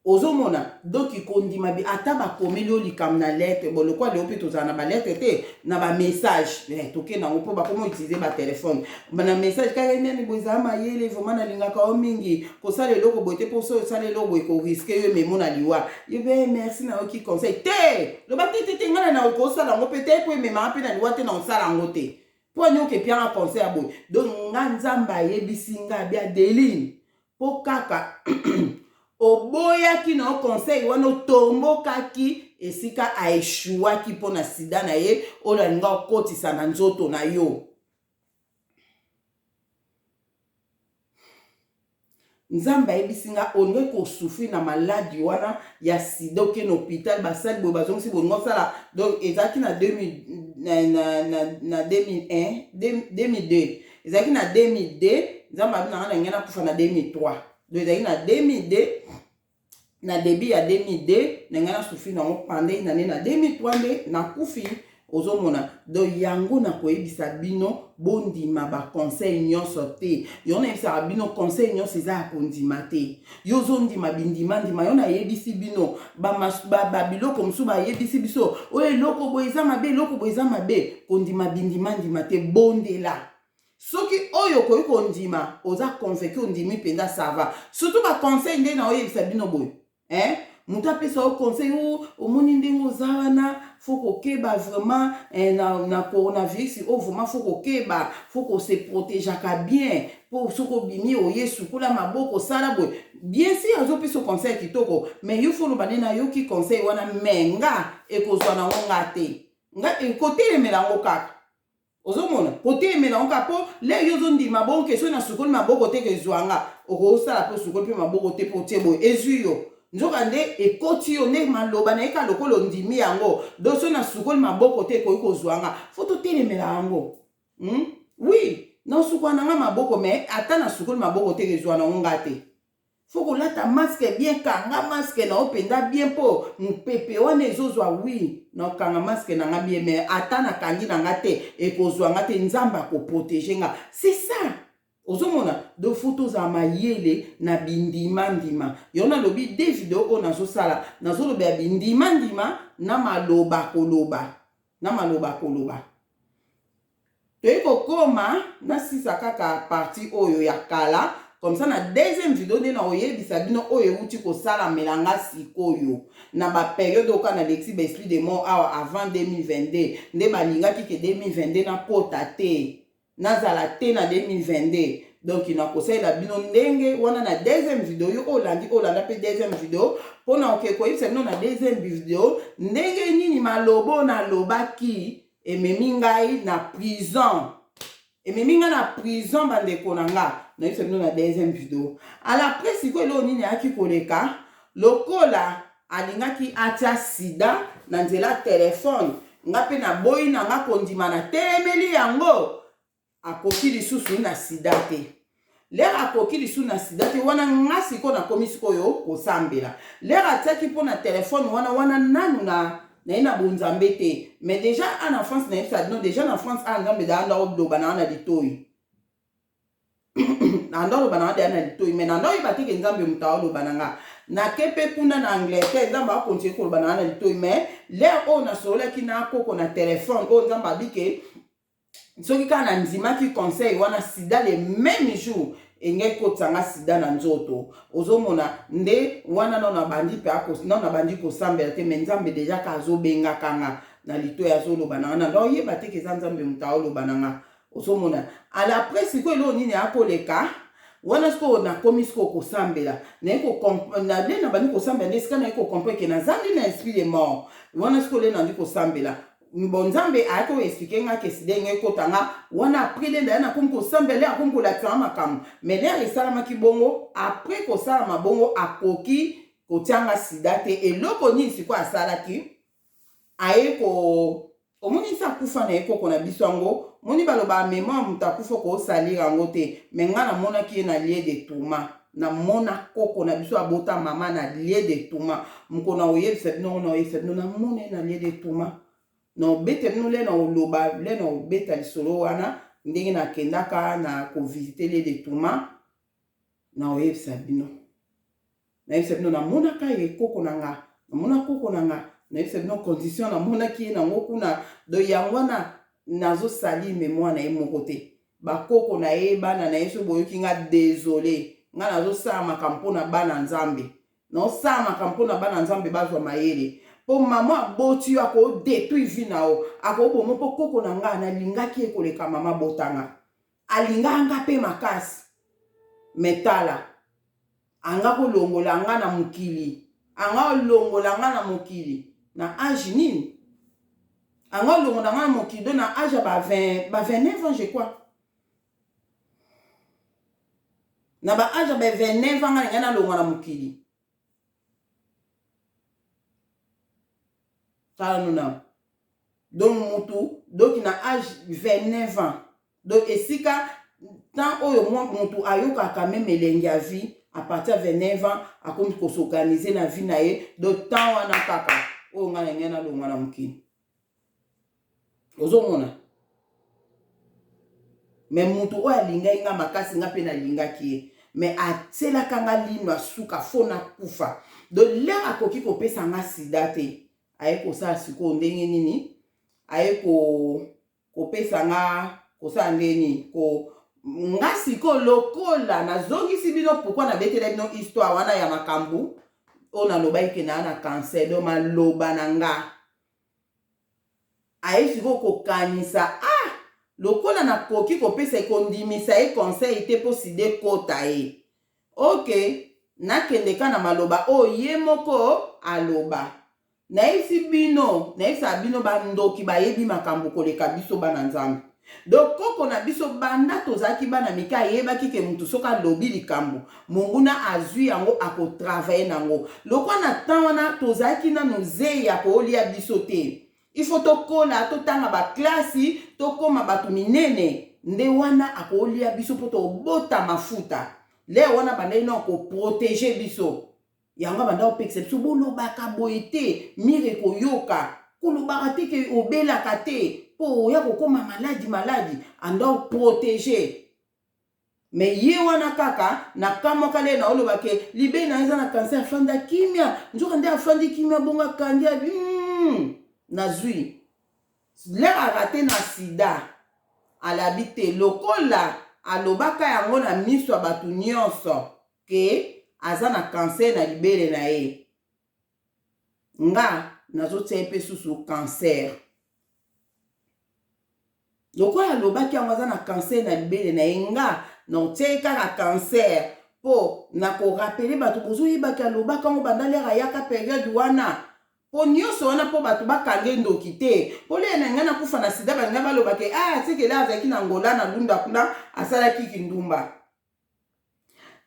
ozomona donc kondima bi ata bakomeli yo likambo na lettre bo lokola leo mpe tozala na balettre te na bamessage eh, tokende yango mpo bakoma utilize batelefone na message kaka nani boye ezala mayele vraimen nalingaka yo mingi kosala eloko boye te mpo soki osala eloko boye koriske yo ememo na liwa yo be merci nayoki conseil te loba te te te ngai na okosala yango mpe te mpo ememaka mpe na liwa te na osala yango te Mpo nini oke pianga conseil ya boye? Donc nga Nzambe ayebisi nga abi Adeline mpo kaka oboyaki na yo conseil wana otombokaki esika a echouaki mpo na sida na ye oyo alinga okotisa na nzoto na yo. Nzambe ayebisi nga olingi ko souffrir na maladi wana ya sida oke na hopital basali boye bazongisi bolingi osala donc ezalaki na 2000 na, na, na, na 2001 2002 ezalaki na 2002 nzambe abi na nga na ngai nakufa na 2003 donc ezalaki na 2002 na debut ya 2002 na ngai na souffrir nango pendant une année na 2003 nde nakufi ozomona donc yango nakoyebisa bino bondima baconseil nyonso te yango nayebisaka bino conseil nyonso eza ya kondima te yo ozondima bindimandima yo nayebisi bino babiloko mosusu bayebisi biso oyo eloko boye eza mabe eloko boye eza mabe kondima bindimandima te bondela Soki oyo okoki kondima oza convaincu ondimi mpenza ça va. Surtout ba conseil nde na oyebisa bino boye. Hein? Moto apesa yo conseil oh, omoni ndenge oza wana faut kokeba vraiment eh, na, na coronavirus oyo oh, vraiment faut kokeba faut kose protegeaka bien mpo soki obimi oye sukola maboko sala boye bien sûr azopesa conseil kitoko mais yo faut oloba nde nayoki conseil wana mais nga ekozwa nango nga te nga ekotelemela yango kaka Ozomona kotelemela yango kaka po lere yo ozondima bongo ke soki nasukoli maboko te ke ezwa nga okosala pe osukoli pe maboko te po otie boye ezwi yo nzoka nde ekoti yo nde maloba na ye kaka lokola ondimi yango donc soki nasukoli maboko te ekoki kozwa nga fo totelemela yango hmm? oui nasukola na nga maboko mais ata nasukoli maboko te ezwa nango nga te Faut kolata masque bien kanga masque na yo mpenza bien mpo mopepe wana ezozwa wi na okanga masque na nga bien mais ata nakangi na nga te ekozwa nga te nzambe akoprotege nga c'est ça ozomona donc faut tozala mayele na bindima ndima yango nalobi de video oyo nazosala nazolobela bindima ndima na maloba koloba na maloba koloba Toye kokoma nasisa kaka partie oyo ya kala comme ça na deuxième video nde nakoyebisa bino oyo ewuti kosalamela nga sikoyo na ba periode oyo kaka nalekisi ba esprit de mort awa avant 2022 nde balingaki ke 2022 nakota te nazala te na 2022 donc nakosalela bino ndenge wana na deuxième video yo olandi olanda mpe deuxième video mpo na oke koyebisa bino na deuxième video ndenge nini malobo nalobaki Ememi ngai na prison. Ememi ngai na prison bandeko na nga. Nayebisa bino na deuxième video. Ala après sikoyo eloko nini ayaki koleka lokola alingaki atia sida na nzela telefone nga mpe naboyi na nga kondima na telemeli yango Akoki lisusu na sida te. Lere akoki lisusu na sida te wana nga sikoyo nakomi sikoyo kosambela. Lere atiaki mpo na telefone wana wana nanu na naye na bonzambe te mais deja a na France nayebisa bino deja na France a nzambe daa nda oloba na na litoyi na nda oloba na nga deja na litoyi mais na nda oyeba te ke nzambe moto aoloba na nga nake mpe kuna na Angleterre nzambe akontinue koloba na nga na litoyi mais lere oyo nasololaki na koko na telefone oyo nzambe abike soki kaka nandimaki conseil wana sida le meme jour engaki kotisa nga sida na nzoto ozomona nde wana nano nabandi mpe nano nabandi kosambela te me nzambe deja ka azobengaka nga na litoyi azoloba na nga na oyeba te ke eza nzambe moto aoloba na nga ozomona ala apres sikoyo eloko nini akoleka wana sikoyo nakomi sikoyo kosambela naye nde nabandi kosambela nde esika naye kocomprendre ke naza nde na esprit de mort wana sikoyo nde nabandi kosambela Bon nzambe ayaki ko expliquer nga ke sida elingi ekota nga wana après lenda ya nakomi kosambela lere akomi kolakisa nga makambo mais lere esalamaki bongo après kosalama bongo akoki kotia nga sida te eloko nini sikoyo asalaki aye ko. Omoni esi akufa na ye koko na biso yango moni balobaka memoire mutu akufa oko salir yango te mais nga na monaki ye na lieu de tourment na mona koko na biso abota mama na lieu de tourment mokolo na koyebisa bino yango na koyebisa bino na mona ye na lieu de tourment na obeta bino le na oloba le na obeta lisolo wana ndenge na kendaka na ko visiter lieu de tourment na oyebisa bino. Nayebisa bino namonaka ye koko na nga, namona koko na nga, nayebisa bino condition namonaki ye nango kuna, donc yango wana nazo salir memoire na ye moko te. Ba koko na ye, bana na ye soki boyoki nga desole, nga nazo sala makambo pona bana Nzambe. Nazo sala makambo pona bana Nzambe bazwa mayele. Po maman aboti yo ako detruire vie na yo, ako boma yo po koko na nga nalingaki ye koleka maman abota nga. Alingaka nga pe makasi mais tala anga ko longola nga na mokili anga olongola nga na mokili na age nini anga olongola nga na mokili donc na age ya ba 20 ba 29 ans je crois na ba age ya ba 29 ans nga na ngai nalongwa na mokili. Tala no nao. Donc mutu donc na age 29 ans. Donc esika temps oyo mwa mutu ayokaka meme elengi ya vie à partir ya 29 ans akomi ko s'organiser na vie na ye donc temps wana kaka oyo ngai na ngai nalongwa na mokili. Ozomona? Mais mutu oyo alingaki nga makasi nga pe nalingaki ye mais atielaka nga lino ya suka fo nakufa donc l'heure akoki kopesa nga sida te aye kosala sikoyo ndenge nini aye ko kopesa nga kosala ndenge nini ko nga sikoyo lokola nazongisi bino pourquoi nabetela bino histoire wana ya makambo oyo nalobaki ke naa na cancer donc maloba na nga Aye sikoyo kokanisa ah lokola nakoki kopesa ye kondimisa ye conseil te po sida ekota ye ok nakende ka na maloba oyo ye moko aloba nayebisi bino nayebisaka bino ba ndoki bayebi makambo koleka biso bana nzambe donc koko na biso banda tozalaki bana mike ayebaki ke mutu soki alobi likambo monguna azui yango ako travailler nango lokola na temps wana tozalaki nanu zeyi akolia biso te il faut tokola totanga ba classe tokoma batu minene nde wana akolia biso po tobota mafuta lere wana abandaki nao ko proteger biso yango abanda kopekisa biso bolobaka boye te mire ekoyoka kolobaka te ke obelaka te po oya kokoma maladi maladi anda oprotege Mais ye wana kaka na kamwaka lele na oloba ke libe na ye eza na cancer afanda kimia nzoka nde afandi kimia bongo akangi abi nazui lere arate na sida alabi te lokola alobaka yango na miso ya bato nyonso ke aza na cancer na libele na ye nga nazotia ye mpe susu cancer. Lokola alobaki yango aza na cancer na libele na ye nga na otia ye kaka cancer po na ko rappeler bato bozoyeba ke alobaka yango banda lere ayaka periode wana po nionso wana po bato bakanga ye ndoki te po lere na ngai nakufa na sida balinga baloba ke ah seke lere azalaki na Angola na Lunda kuna asalaki kindumba.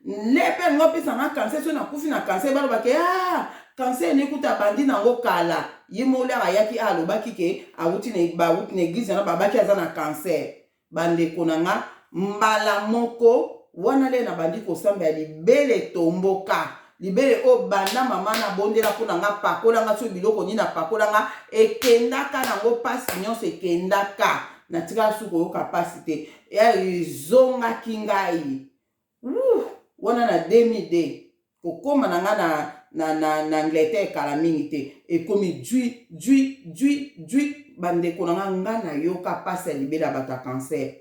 Nde pe alingi apesa nga cancer soki nakufi na cancer baloba ke ah cancer ne kuta abandi nango kala ye moko lere ayaki a alobaki ke awuti na bawuti na eglise wana babaki aza na cancer bandeko na nga mbala moko wana lere nabandi kosambela libele etomboka libele oyo banda mama nabondela mpo na nga pakola nga soki biloko nini apakola nga ekendaka nango mpasi nyonso ekendaka natikala su koyoka mpasi te ezongaki ngai Wouh! Wana na 2002 kokoma na nga na, na, na, na Angleterre kala mingi te ekomi djui djui djui djui bandeko na nga nga nayoka pasi ya libela ya bato ya cancer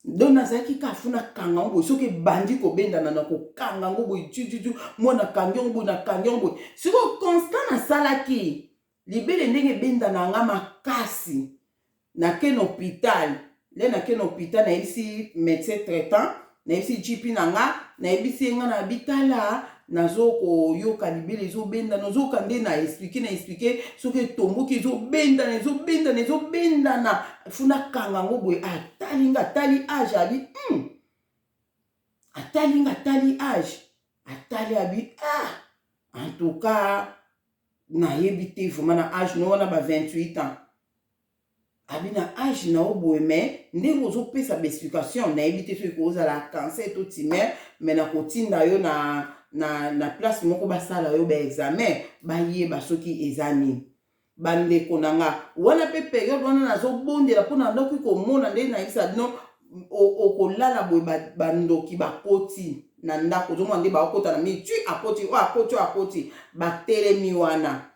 donc nazalaki kaka fo nakanga yango boye soki ebandi kobendana na kokanga yango boye djui djui djui mwa nakangi yango boye nakangi yango boye sikoyo constant nasalaki Libele ndenge ebendana nga makasi nake na hopital nde nake na hopital nayebisi medecin traitant nayebisi GP na nga nayebisi ye nga na bitala nazo koyoka libele ezobendana ozoyoka nde na explike na explike soki etomboki ezobendana ezobendana ezobendana fo nakanga yango boye atali nga atali age abi atali nga atali age atali abi ah en tout cas nayebi te vraiment na age no wana ba 28 ans. Abi na age na yo boye mais ndenge ozopesa ba explication nayebi te soki kozala cancer to tumeur, mais nakotinda yo na, na, na place moko basala yo ba examen bayeba soki eza nini. Bandeko na nga, wana mpe periode wana nazobondela mpo na ndoki komona nde nayebisa bino, okolala boye, bandoki bakoti na ndako, ozomona nde bakota na mitu, akoti oyo, akoti oyo, akoti, batelemi wana,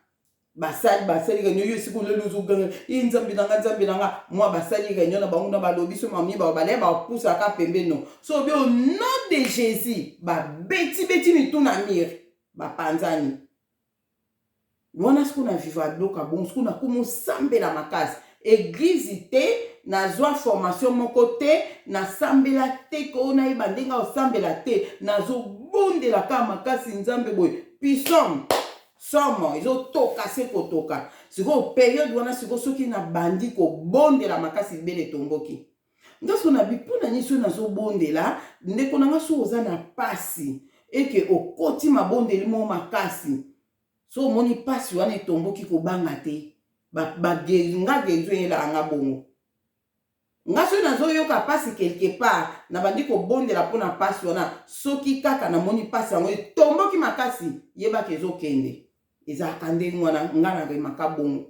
basali basali réunion. Yo esika oleli, ozoganga ye: "Nzambe na nga, Nzambe na nga!" Mwa basali réunion na bango na balobi so mami balaya, bapusaka pembeni no so obi au nom de Jésus, babetibeti mitu na mur, bapanzani wana. Sikoyo na vivre biloko ya bongo, sikoyo nakomi osambela makasi. Église te, nazwa formation moko te, nasambela te ko nayeba ndenge osambela te. Nazobondela kaka makasi, Nzambe boye puissant, somo ezotoka se kotoka. Sikoyo période wana, sikoyo soki nabandi kobondela makasi, libele etomboki. Nga so nabi mpona nini soki nazobondela? Ndeko na nga, so oza na pasi eke okoti mabondeli moko makasi, so omoni pasi wana etomboki, kobanga te. Nga guérison eyelaka nga bongo. Nga soki nazoyoka mpasi quelque part, nabandi kobondela mpona mpasi wana, soki kaka namoni mpasi yango etomboki makasi, yebaka ezokende. Ezalaka ndenge wana, nga naremaka bongo.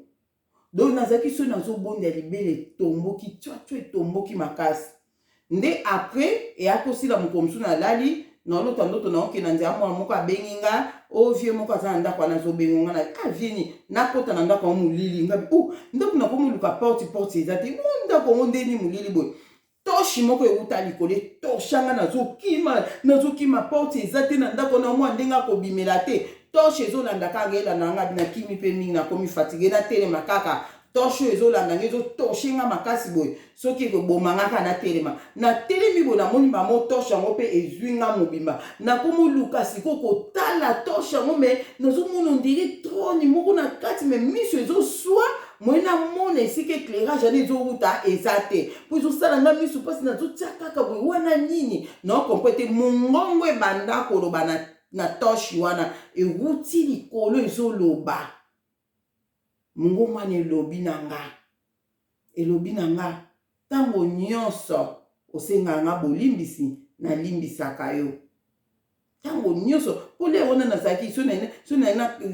Donc nazalaki, soki nazobondela, libele etomboki tiatio, etomboki makasi. Nde après eya kosila, mokolo mosusu nalali, naolota ndoto, naokenda nzela, mwana moko abengi nga o vieux moko aza na ndako wana, azobenga nga na ah vieux ni. Nakota na ndako yango, molili. Ngabi o ndako, nakomoluka porte, porte eza te. O ndako yango ndeni molili boye. Torche moko ewuta likolo, etorchanga. Nazokima, nazokima, porte eza te na ndako na mwa ndenge akobimela te. Torche ezolanda kaka, elanda nga. Nakimi mpe mingi, nakomi fatigué, natelema kaka. Torche oyo ezolanda nga, ezotorche nga makasi boye, soki ekoboma nga kaka. Natelema, natelemi boye, namoni bamo torche yango mpe ezwi nga mobimba. Nakomoluka sikoyo kotala torche yango, mais nazomona on dirait trône moko na kati, mais miso ezoswa moye namona esika éclairage wana ezowuta eza te, mpo ezosala nga miso mpasi. Nazotia kaka boye, wana nini? Naocomprendre te. Mongongo ebanda koloba na torche wana ewuti likolo, ezoloba. Mongongo wana elobi na nga, elobi na nga: "Ntango nyonso osengaka nga bolimbisi, nalimbisaka yo ntango nyonso." Mpo le wana nazalaki so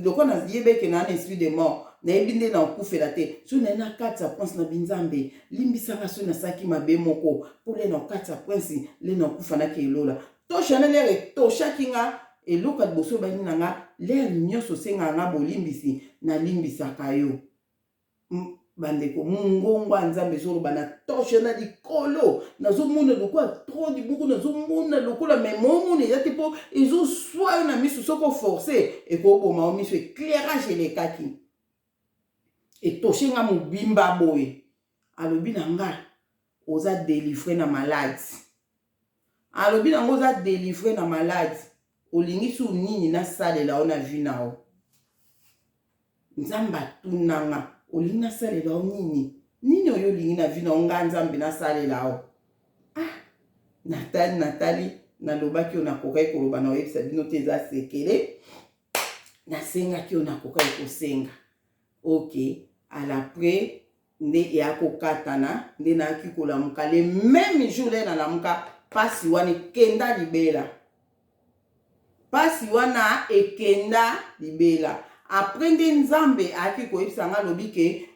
lokola nayeba eke naa na esprit de mort, nayebi nde na okufela te. So naye na kati ya prince na binzambe, limbisanga so nasalaki mabe moko, mpo le na kati ya prince le na okufa naki elola. Torche wana lere etoshaki nga, eloko ya liboso ebandi na nga: "Lere nyonso osengaka nga bolimbisi, nalimbisaka yo." Bandeko, mongongo ya Nzambe ezoloba na torche na likolo. Nazomona lokola trône moko, nazomona lokola, mais momona eza te, mpo ezoswa yo na miso. Soki oforce, ekoboma yo miso. Éclairage elekaki, etoshe nga mobimba boye. Alobi na nga: "Oza délivré na maladie." Alobi nango: "Oza délivré na maladie. Olingi su nini nasalela yo na vie na yo?" Nzambe atunanga: "Olingi nasalela yo nini? Nini oyo olingi na vie na yo nga Nzambe nasalela yo?" Ah, natali, natali, nalobaki oyo nakokaki koloba. Na oyebisa bino te, eza sekele. Nasengaki oyo nakokaki kosenga. Ok, alaprès nde eya kokatana, nde nayaki kolamuka. Le même jour le nalamuka, mpasi wana ekenda libela, mpasi wana ekenda libela. Après nde Nzambe ayaki koyebisa nga, alobi ke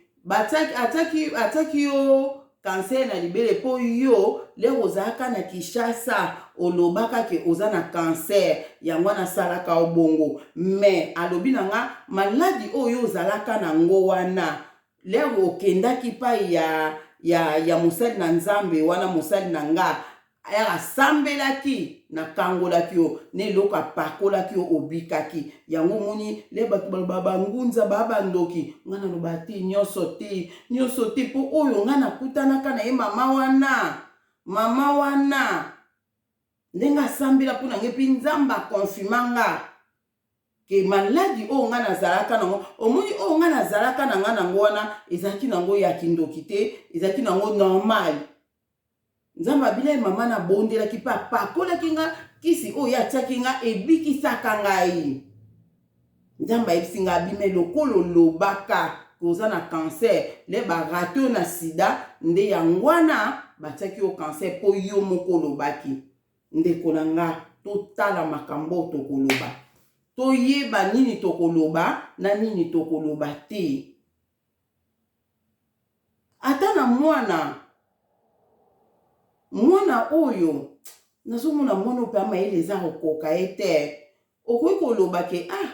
atiaki yo cancer na libele mpo yo lere ozalaka na Kinshasa, olobaka ke oza na cancer. Yango wana asalaka yo bongo. Mais alobi na nga, maladie oyo ozalaka nango wana, lere okendaki pai ya mosali na Nzambe wana, mosali na nga ere asambelaki, nakangolaki yo na eloko apakolaki yo, obikaki. Yango omoni le bato baloba bangunza baa bandoki. Nga naloba te, nyonso te, nyonso te, mpo oyo nga nakutanaka na ye, mama wana, mama wana, ndenge asambela mpo na ngai mpe Nzambe akonfirma nga ke maladie oyo nga nazalaka nango, omoni oyo nga nazalaka na nga nango wana, ezalaki nango ya kindoki te, ezalaki nango normal. Nzambe abila ye, mama nabondelaki mpe apakolaki nga kisi oyo atiaki nga, ebikisaka ngai. Nzambe ayebisi nga abime lokola olobaka. ke oza na cancer le ba rate yo na sida nde yango wana batiaki yo cancer mpo yo moko olobaki. Ndeko na nga, totala makambo oyo tokoloba, toyeba nini tokoloba na nini tokoloba te. Ata na mwana, mwana oyo nazomona mwana oyo mpe mayele eza kokoka ye te, okoki koloba ke ah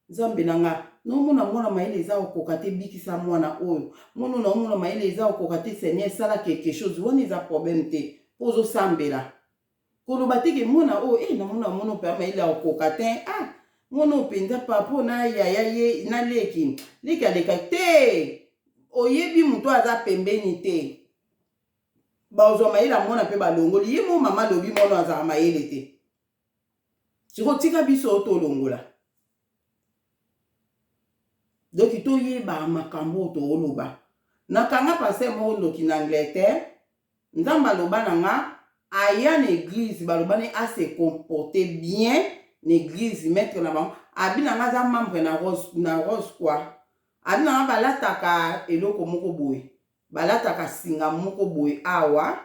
Nzambe na nga, naomona mwana mayele eza kokoka te, bikisa mwana oyo. Mwana oyo naomona mayele eza kokoka te, Seigneur sala quelque chose. Wana eza problème te, po ozosambela. Koloba te ke mwana oyo, eh namona mwana oyo mpe mayele akokoka te, ah mwana oyo mpenza papa na yaya ye na leki, leki aleka te. Oyebi moto aza pembeni te. Bazwa mayele ya mwana mpe balongoli ye mo mama alobi mwana azala mayele te. Sikoyo tika biso tolongola. Donc toyeba makambo oyo tooloba. Nakanga pasteur moko ndoki na Angleterre, Nzambe aloba na nga aya na eglise baloba ne a se comporter bien na eglise maître na bango abi na nga aza membre na rose na rose quoi abi na nga balataka eloko moko boye balataka singa moko boye awa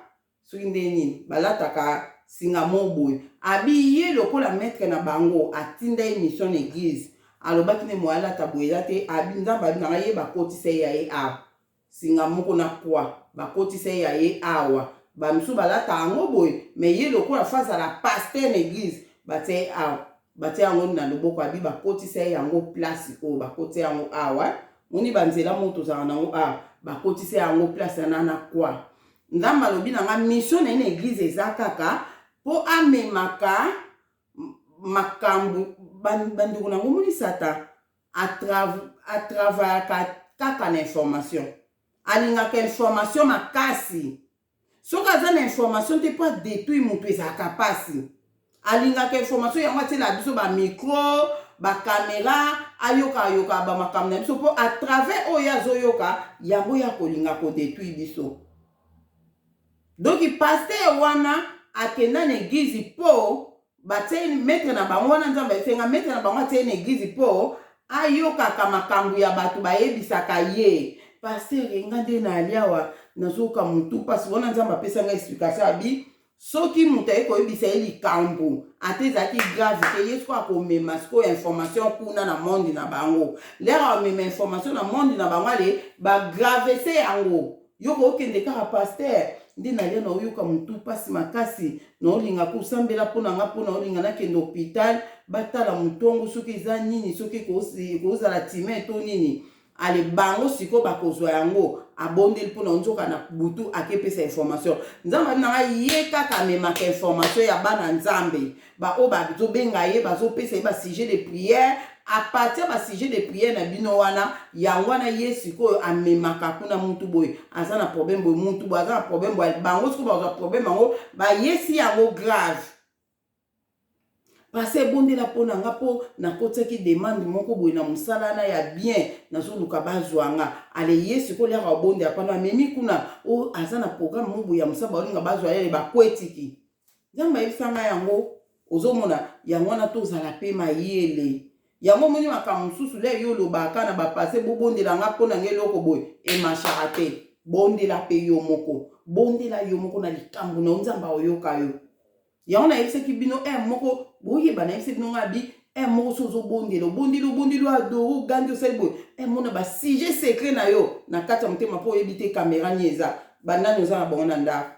soki nde nini balataka singa moko boye abi ye lokola maître na bango atinda ye mission na eglise alobaki ne moye alata boye eza te abi nzambe abi na nga ye bakotisa ye ya ye awa singa moko na croix bakotisa ye ya ye awa ba misusu balata yango boye mais ye lokola fa azala pasteur na eglise batia ye awa batia yango na loboko abi bakotisa ye yango place oyo bakotisa yango awa moni banzela moko tozalaka nango awa bakotisa yango place wana na croix. Nzambe alobi na nga mission na ye na eglise eza kaka po amemaka makambo bandeko na ngo moni satan atravayaka kaka na information, alingaka information makasi. Soki aza na information te po adetruire moto ezalaka pasi. Alingaka information yango atiela biso ba micro, ba camera, ayoka ayoka ba makambo na biso po à travers oyo ye azoyoka yango ye akolinga ko detruire biso. Donc pasteur wana akenda na eglise po batie maître na bango wana, Nzambe ayebisi nga maître na bango atie na eglise po ayokaka makambo ya bato bayebisaka ye. Pasteur nga nde na aliawa nazoyoka mutu pasi wana, Nzambe apesa nga explication abi soki moto aye koyebisa ye likambo ata ezalaki grave te, ye sikoyo akomema sikoyo information kuna na monde na bango. Lere amema information na monde na bango, ale bagravese yango. Yo kokende kaka pasteur nde nalia na oyoka motu mpasi makasi, naolinga kosambela mpo na nga, mpo na olinga nakende hôpital batala motongo soki eza nini, soki ekozala time to nini. Ale bango sikoyo bakozwa yango, abondeli mpo na nzoka na butu akepesa information. Nzambe abi na ngai ye kaka amemaka information ya bana Nzambe, baoyo bazobenga ye bazopesa ye ba sujet de prière. A partir ba sujet de prière na bino wana, yango wana ye sikoyo amemaka kuna mutu boye aza na problème boye, mutu boye aza na problème boye. Bango sikoyo bazwa problème yango bayesi yango grave. Pase ebondela mpo na nga mpo nakotisaki demande moko boye na mosala na ya bien, nazoluka bazwa nga. Ale ye sikoyo liaka obondela mpano amemi kuna oyo aza na programme moko boye ya mosala, baolinga bazwa ye bakwetiki. Nzambe ayebisa nga yango, ozomona yango wana tozala mpe mayele. Yango omoni makambo mosusu le yo olobaka na bapase bobondela nga mpo na nga eloko boye emashaka te. Bondela mpe yo moko, bondela yo moko na likambo na yo, Nzambe akoyoka yo. Yango nayebisaki bino heure moko boyeba, nayebisaki bino nga bi heure moko so ozobondela, obondeli obondeli oadore ogangi osali boye, heure mona ba sujet secret na yo na kati ya motema mpo oyebi te kamera ni eza banani oza na bango na ndako,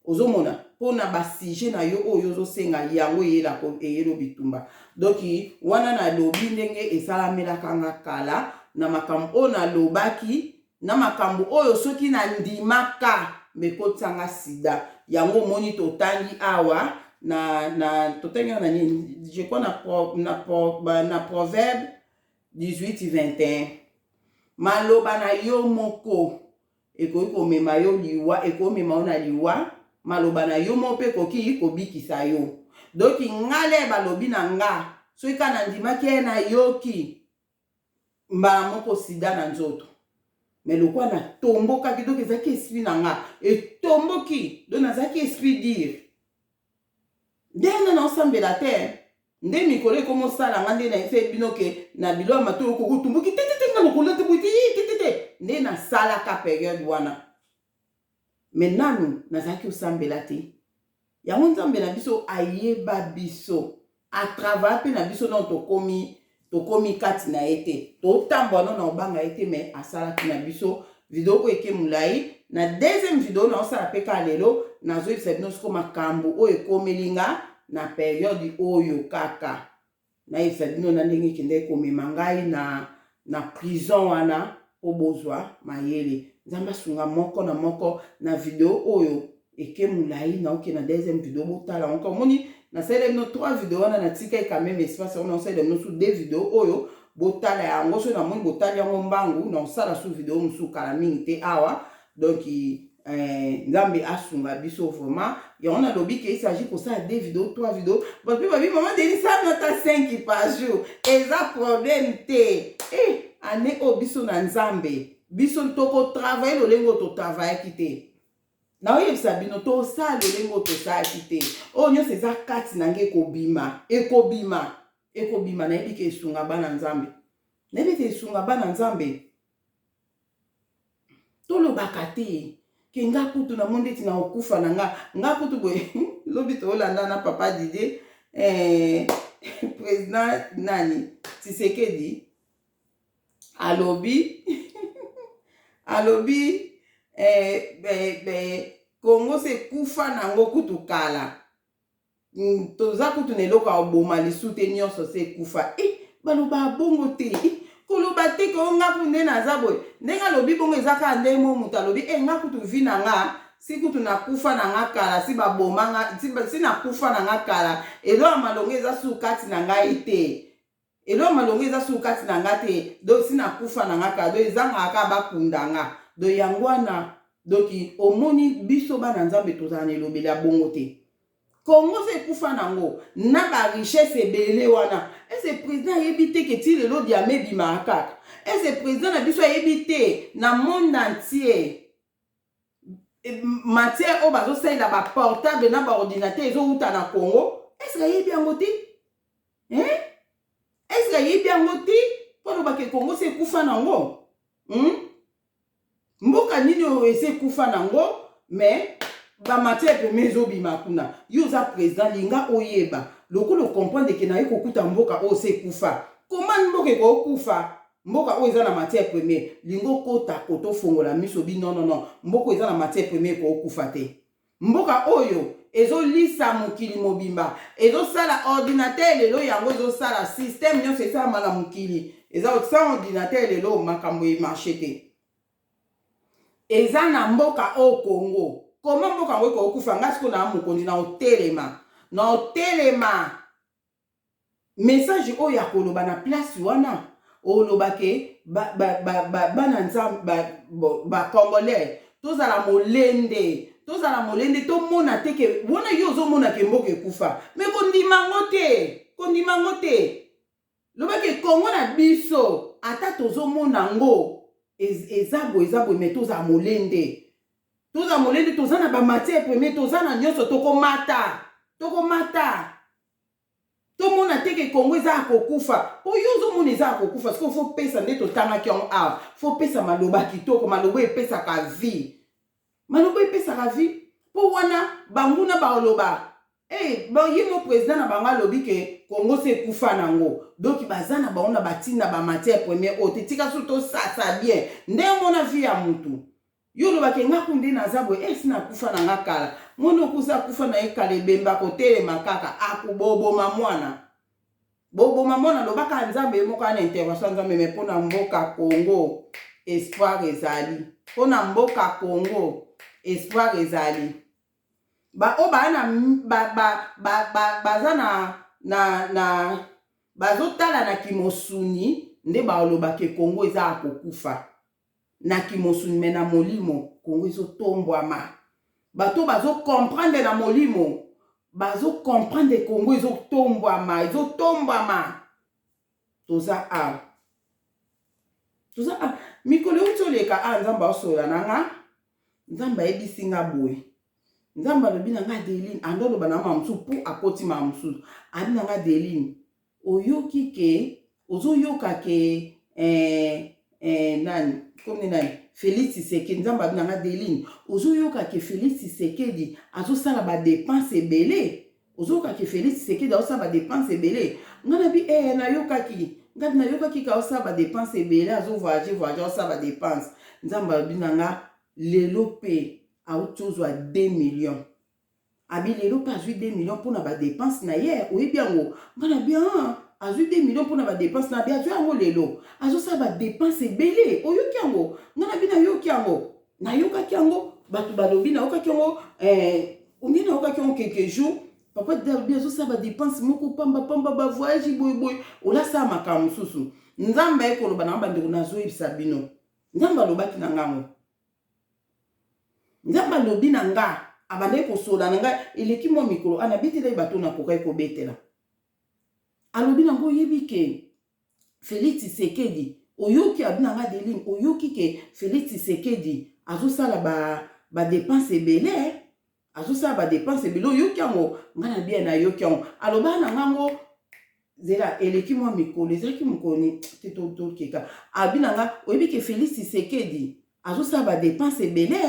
ozomona mpona ba sujet na yo oyo ozosenga yango eyelako eyelo bitumba. Donc wana nalobi ndenge esalamelaka nga kala na makambo oyo nalobaki na makambo oyo soki nandimaka mekotisa nga sida. Yango omoni totangi awa na, na totangi awa na nini, je crois na, pro, na, pro, na proverbe 18 21 maloba na yo moko ekoki komema yo liwa, ekomema yo na liwa, maloba na yo moko mpe ekoki kobikisa yo. Donc nga le balobi na nga soki kaka nandimaki ye nayoki mbala moko sida na nzoto, mais lokola natombokaki, donc ezalaki esprit na nga etomboki, donc nazalaki esprit dire ndenge nga naosambela te, nde mikolo ekomosala nga nde nayebisa bino ke na bilo ya matoi okoki otumbuki te te te, nga lokola te boye te te te te. nde nasalaka periode wana. Mais nanu nazalaki kosambela te. Yango Nzambe na biso ayeba biso, a travailla pe na biso nanu tokomi tokomi kati na ye te. Totambwa nanu na kobanga ye te mais asalaki na biso. Video oyo eke molayi. Na deuxième video naosala pe kaka lelo, nazoyebisa bino siko makambo oyo ekomeli nga na periode oyo kaka. Nayebisa bino na ndenge ekendaki komema ngai na, na prison wana mpo bozwa mayele. Nzambe asunga moko na moko na video oyo eke molai. Naoke na deuxième video, botala yango. Omoni nasalela bino trois video wana, natikaki quand même espace yango, naosalela bino su deux video oyo, botala yango. Soki namoni botali yango mbangu, naosala su video mosusu kala mingi te awa. Donc Nzambe asunga biso vraiment. Yango nalobi ke il s'agit kosala deux vidéos, trois vidéos. Bato mpe babi mama Denis sala ata 5 par jour, eza problème te. Année oyo biso na Nzambe biso tokotravaille lolenge oyo totravaillaki te. Naoyebisa bino tosala lolenge oyo tosalaki te. Oyo nyonso eza kati na ngai ekobima, ekobima, ekobima. Nayebi ke esunga bana Nzambe, nayebi ete esunga bana Nzambe. Tolobaka te ke nga kutu na moni ndeti na okufa na nga, nga kutu boye. Lobi toolanda na papa Didier, président nani Tshisekedi alobi alobi Congo se kufa nango kutu kala. Toza kutu na eloko ya koboma lisu te, nyonso se ekufa. Baloba bongo te, koloba te ke nga kutu nde naza boye. Ndenge alobi bongo eza kaka ndenge moko moto alobi nga kutu vi na nga si kutu nakufa na nga kala, si baboma nga, si nakufa na nga kala, eloko ya malongo eza su kati na ngai te, eloko malongo eza su kati na nga te. Donc si nakufa na nga kala, donc ezangaka kaka bakunda nga. Donc yango wana, donc omoni biso bana Nzambe tozala na elobeli ya bongo te. Congo se ekufa nango na ba richesse ebele wana. Ese président ayebi te ke ti lelo diamant ebimaka kaka? Ese président na biso ayebi te na monde entier matière oyo bazosalela ba portable na ba ordinateur ezowuta na Congo? Est-ce ayebi yango te? Hein? Est-ce ayebi yango te mpo alobaka Congo se ekufa nango? Mboka nini oyo ese ekufa nango mais ba matière première ezobima kuna? Yo oza président, linga oyeba lokola ocomprendre ke naye kokuta mboka oyo se ekufa. Koma mboka ekokufa, mboka oyo eza na matière première? Linga okota kotofongola miso bi non, non, non, mboka oyo eza na matière première ekokufa te. Mboka oyo ezolisa mokili mobimba, ezosala ordinateur lelo, yango ezosala système nyonso esalama na mokili. Eza sans ordinateur lelo makambo emarche te. Eza na mboka oyo Congo. Koma mboka yango ekokufa? Nga sikoyo na mokonzi na otelema, na otelema. Message oyo ya koloba na place wana, oloba ke bana Nzambe, bacongolais, tozala molende, tozala molende. Tomona te ke wana yo ozomona ke mboka ekufa, me kondima yango te, kondima yango te. Lobaki Kongo na biso, ata tozomona yango eza boye, eza boye, me tozala molende, tozala molende. Toza na bamatière première, toza na nyonso, tokomata, tokomata. Tomona te ke Kongo eza ya kokufa. Mpo yo ozomona eza ya kokufa, sikoyo faut pesa nde totangaki yango awa, faut pesa maloba kitoko, maloba epesaka vie, maloba epesaka vie. Mpo wana banguna baoloba ye mo président na bango alobi ke Kongo se ekufa nango. Donc baza na bango na batina bamatière première oyo te. Tika so tosasa bien ndenge mona vie ya mutu. Yo olobaki nga ku nde naza boye, esi nakufa na nga kala. Mwana okusa akufa na ye kala, ebemba kotelema kaka akoboboma mwana, boboma mwana. Lobaka Nzambe ye moko ana intervention ya Nzambe. Me mpona mboka Congo espoir ezali, mpona mboka Congo espoir ezali. Baoyo baa na baza na bazotala na kimosuni nde balobaka Congo eza ya kokufa na kimosuni, me na molimo Kongo ezotombwama. Bato bazocomprendre na molimo bazocomprendre Kongo ezotombwama, ezotombwama. Toza awa, toza awa. Mikolo euti oleka awa, Nzambe aosolola na nga. Nzambe ayebisi nga boye, Nzambe alobi na nga: Adeline, ando aloba na mama mosusu mpo akoti mama mosusu, abi na nga: Adeline, oyoki ke ozoyoka ke eh, nani komi nani, Félix Tshisekedi. Nzambe abi na nga: "Deline, ozoyoka ke Félix Tshisekedi azosala badépenses ebele? Ozoyoka ke Félix Tshisekedi azosala badépenses ebele?" Nga na bi eh, nayokaki. Nga nayokaki ka azosala badépenses ebele, azovoyage voyage, azosala badépenses. Nzambe abi na nga: "Lelo mpe auti ozwa 2 millions." Abi lelo mpe azwi 2 millions mpona badépenses na ye. Oyebi yango? Nga na bi ah, azwi 2 millions mpona badépenses na bi, azwi yango lelo, azosala badépenses ebele. Oyoki yango? Nga na bi nayoki yango, nayokaki yango, bato balobi nayokaki yango. Eh, onde nayokaki yango quelques jours. Papa alobi azosala badépenses moko pambapamba, bavoyage boyeboye, olasala makambo mosusu. Nzambe aye koloba na nga. Bandeko, nazoyebisa bino, Nzambe alobaki na ngango. Nzambe alobi na nga, abandaki kosola na ngai eleki mwa mikolo, anabetela ye bato nakokaki kobetela. Alobi nango: "Oyebi ke Félix Tshisekedi, oyoki?" Abi na nga: "Deline, oyoki ke Félix Tshisekedi azosala badépenses ba ebele, azosala badépenses ebele, oyoki yango?" Nga na bia nayoki yango. Alobaka na ngango, zela, eleki mwa mikolo, ezalaki mokoni te, tokeka. Abi na nga: "Oyebi ke Félix Tshisekedi azosala badépenses ebele,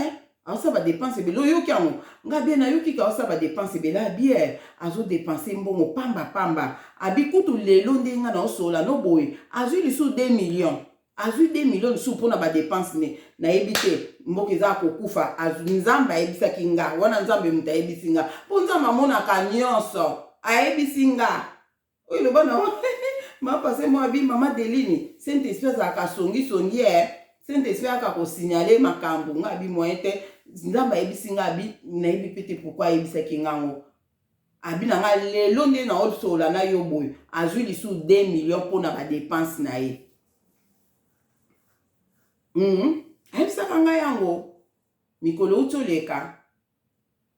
azosala badépenses ebele, oyoki yango?" Nga bie nayoki ka azosala badépenses ebele. Abie azodépenser mbongo pambapamba. Abi kutu lelo nde nga naosola no boye, azwi lisusu 2 millions, azwi 2 millions lisusu mpona badépenses. Ne nayebi te, mboka eza kokufa. Nzambe ayebisaki nga wana, Nzambe moto ayebisi nga, mpo Nzambe amonaka nyonso. Ayebisi nga oyo eloba na mapase mo, abi: "Mama Deline, Saint Esprit azalaka songisongi e, Saint Esprit aka kosignaler makambo." Nga abi moyen te. Nzambe ayebisi nga, abi nayebi mpe te pourquoi ayebisaki ngango. Abi na nga lelo nde naosola na yo boye, azwi lisusu 2 millions mpona badépenses na ye. Ayebisaka ngai yango mikolo outi oleka.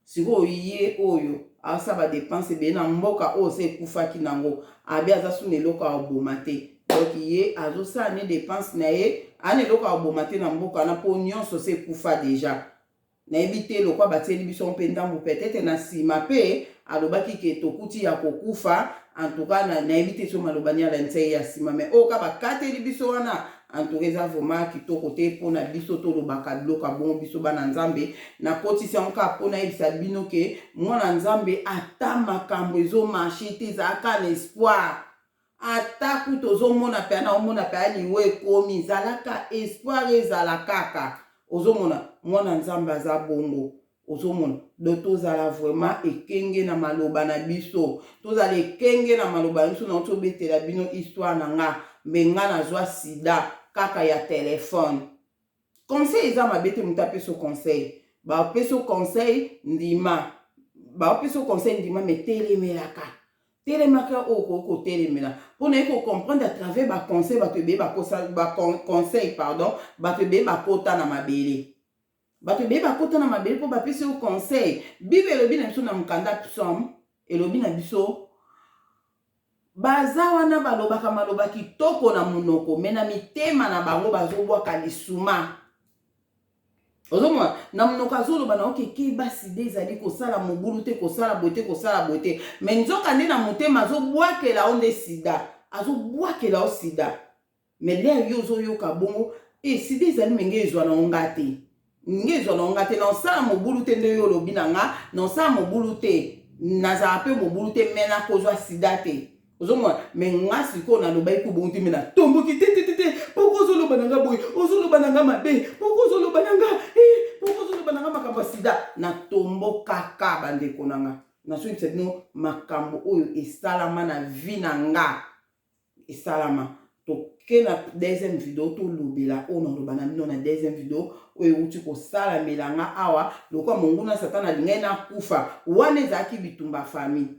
Sikoyo ye oyo asala badépenses ebele na mboka oyo se ekufaki nango, abi aza suna eloko ya koboma te. Donc ye azosala ne dépense na ye, ana eloko ya koboma te na mboka wana, mpo nyonso se ekufa déjà. Nayebi te, lokwa batieli biso mpe ndambu, peut-être na nsima mpe alobaki ke tokuti ya kokufa. En tout cas, nayebi te so maloba ni alandisa ye ya nsima, mais oyo ka bakateli biso wana, en tout cas eza vraiment kitoko te mpona biso tolobaka biloko ya bongo, biso bana Nzambe. Nakotisi yango kaka mpona yebisa bino ke mwana Nzambe, ata makambo ezomarcher te, ezalaka na espoir. Ata kuta ozomona mpe ana omona mpe aliwa ekomi, ezalaka espoir, ezala kaka. Ozomona mwana Nzambe aza bongo. Ozomona, do tozala vraiment ekenge na maloba na biso, tozala ekenge na maloba na biso. Na tobetela bino histoire na nga, mbe nga nazwa sida kaka ya telefone. Conseil eza mabe te. Moto apesa conseil, bapesa conseil, ndima. Bapesa conseil, ndima, mais telemelaka, telemaka oyo okoki kotelemela mpona ye kocomprendre à travers baconseil. Bato ebele baconseil, pardon, bato ebele bakota na mabele, bato ebele bakota na mabele mpo bapesi yo conseil. Bible elobi na biso na mokanda Psaume, elobi na biso: baza wana balobaka maloba kitoko na monoko, mais na mitema na bango bazobwaka lisuma. Ozomona, na monoko azoloba na okeke basida ezali kosala mobulu te, kosala boye te, kosala boye te, mais nzoka nde na motema azobwakela yo nde sida, azobwakela yo sida. Mais l'heure yo ozoyoka bongo e sida ezali, menge ezwa na nga te, nge ezwa na nga te, na osala mobulu te. Nde oyo olobi na nga, na osala mobulu te, nazala mpe mobulu te, mais nakozwa sida te. Ozomona, mais nga sikoyo nalobaki ko bongo te, mais natomboki te te te te. Poko ozoloba na nga boye, ozoloba na nga mabe, poko ozoloba na nga, poko ozoloba na nga makambo ya sida. Natombokaka. Bandeko na nga, nazoyebisa bino makambo oyo esalama na vie na nga, esalama. Toke na deuxième video, tolobela oyo naloba na bino na deuxième video oyo euti kosalamela nga awa. Lokola monguna Satana alingai nakufa, wana ezalaki bitumba famille,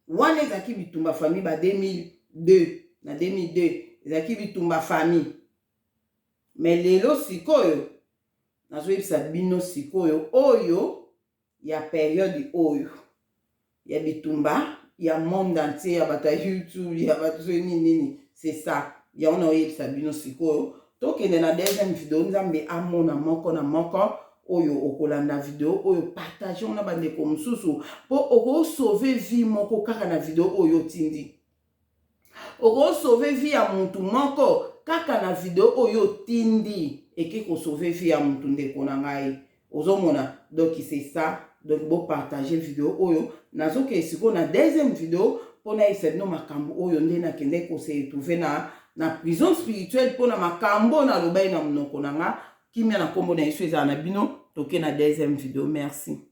wana ezalaki bitumba famille ba 2002 na 2002, ezalaki bitumba famille. Mais lelo sikoyo nazoyebisa bino sikoyo oyo ya période oyo ya bitumba ya monde entier, ya bato ya YouTube, ya bato soki nini nini, c'est ça. Yango naoyebisa bino sikoyo. Tokende na deuxième video. Nzambe amona moko na moko oyo okolanda video oyo, partage ngo na bandeko mosusu, mpo okosauver vie moko kaka na video oyo otindi. Okosauver vie ya mutu moko. Kaka na video oyo otindi eke kosauve vie ya mutu, ndeko na ngai, ozomona. Donc c'est ça. Donc bopartage video oyo. Nazokende sikoyo na deuxième video mpo nayebisa bino makambo oyo nde nakendaki kose retrouve na prison spirituelle mpo na makambo oyo nalobaki na monoko na nga. Kimia na nkombo na Yesu ezala na bino. Toke na deuxième video. Merci.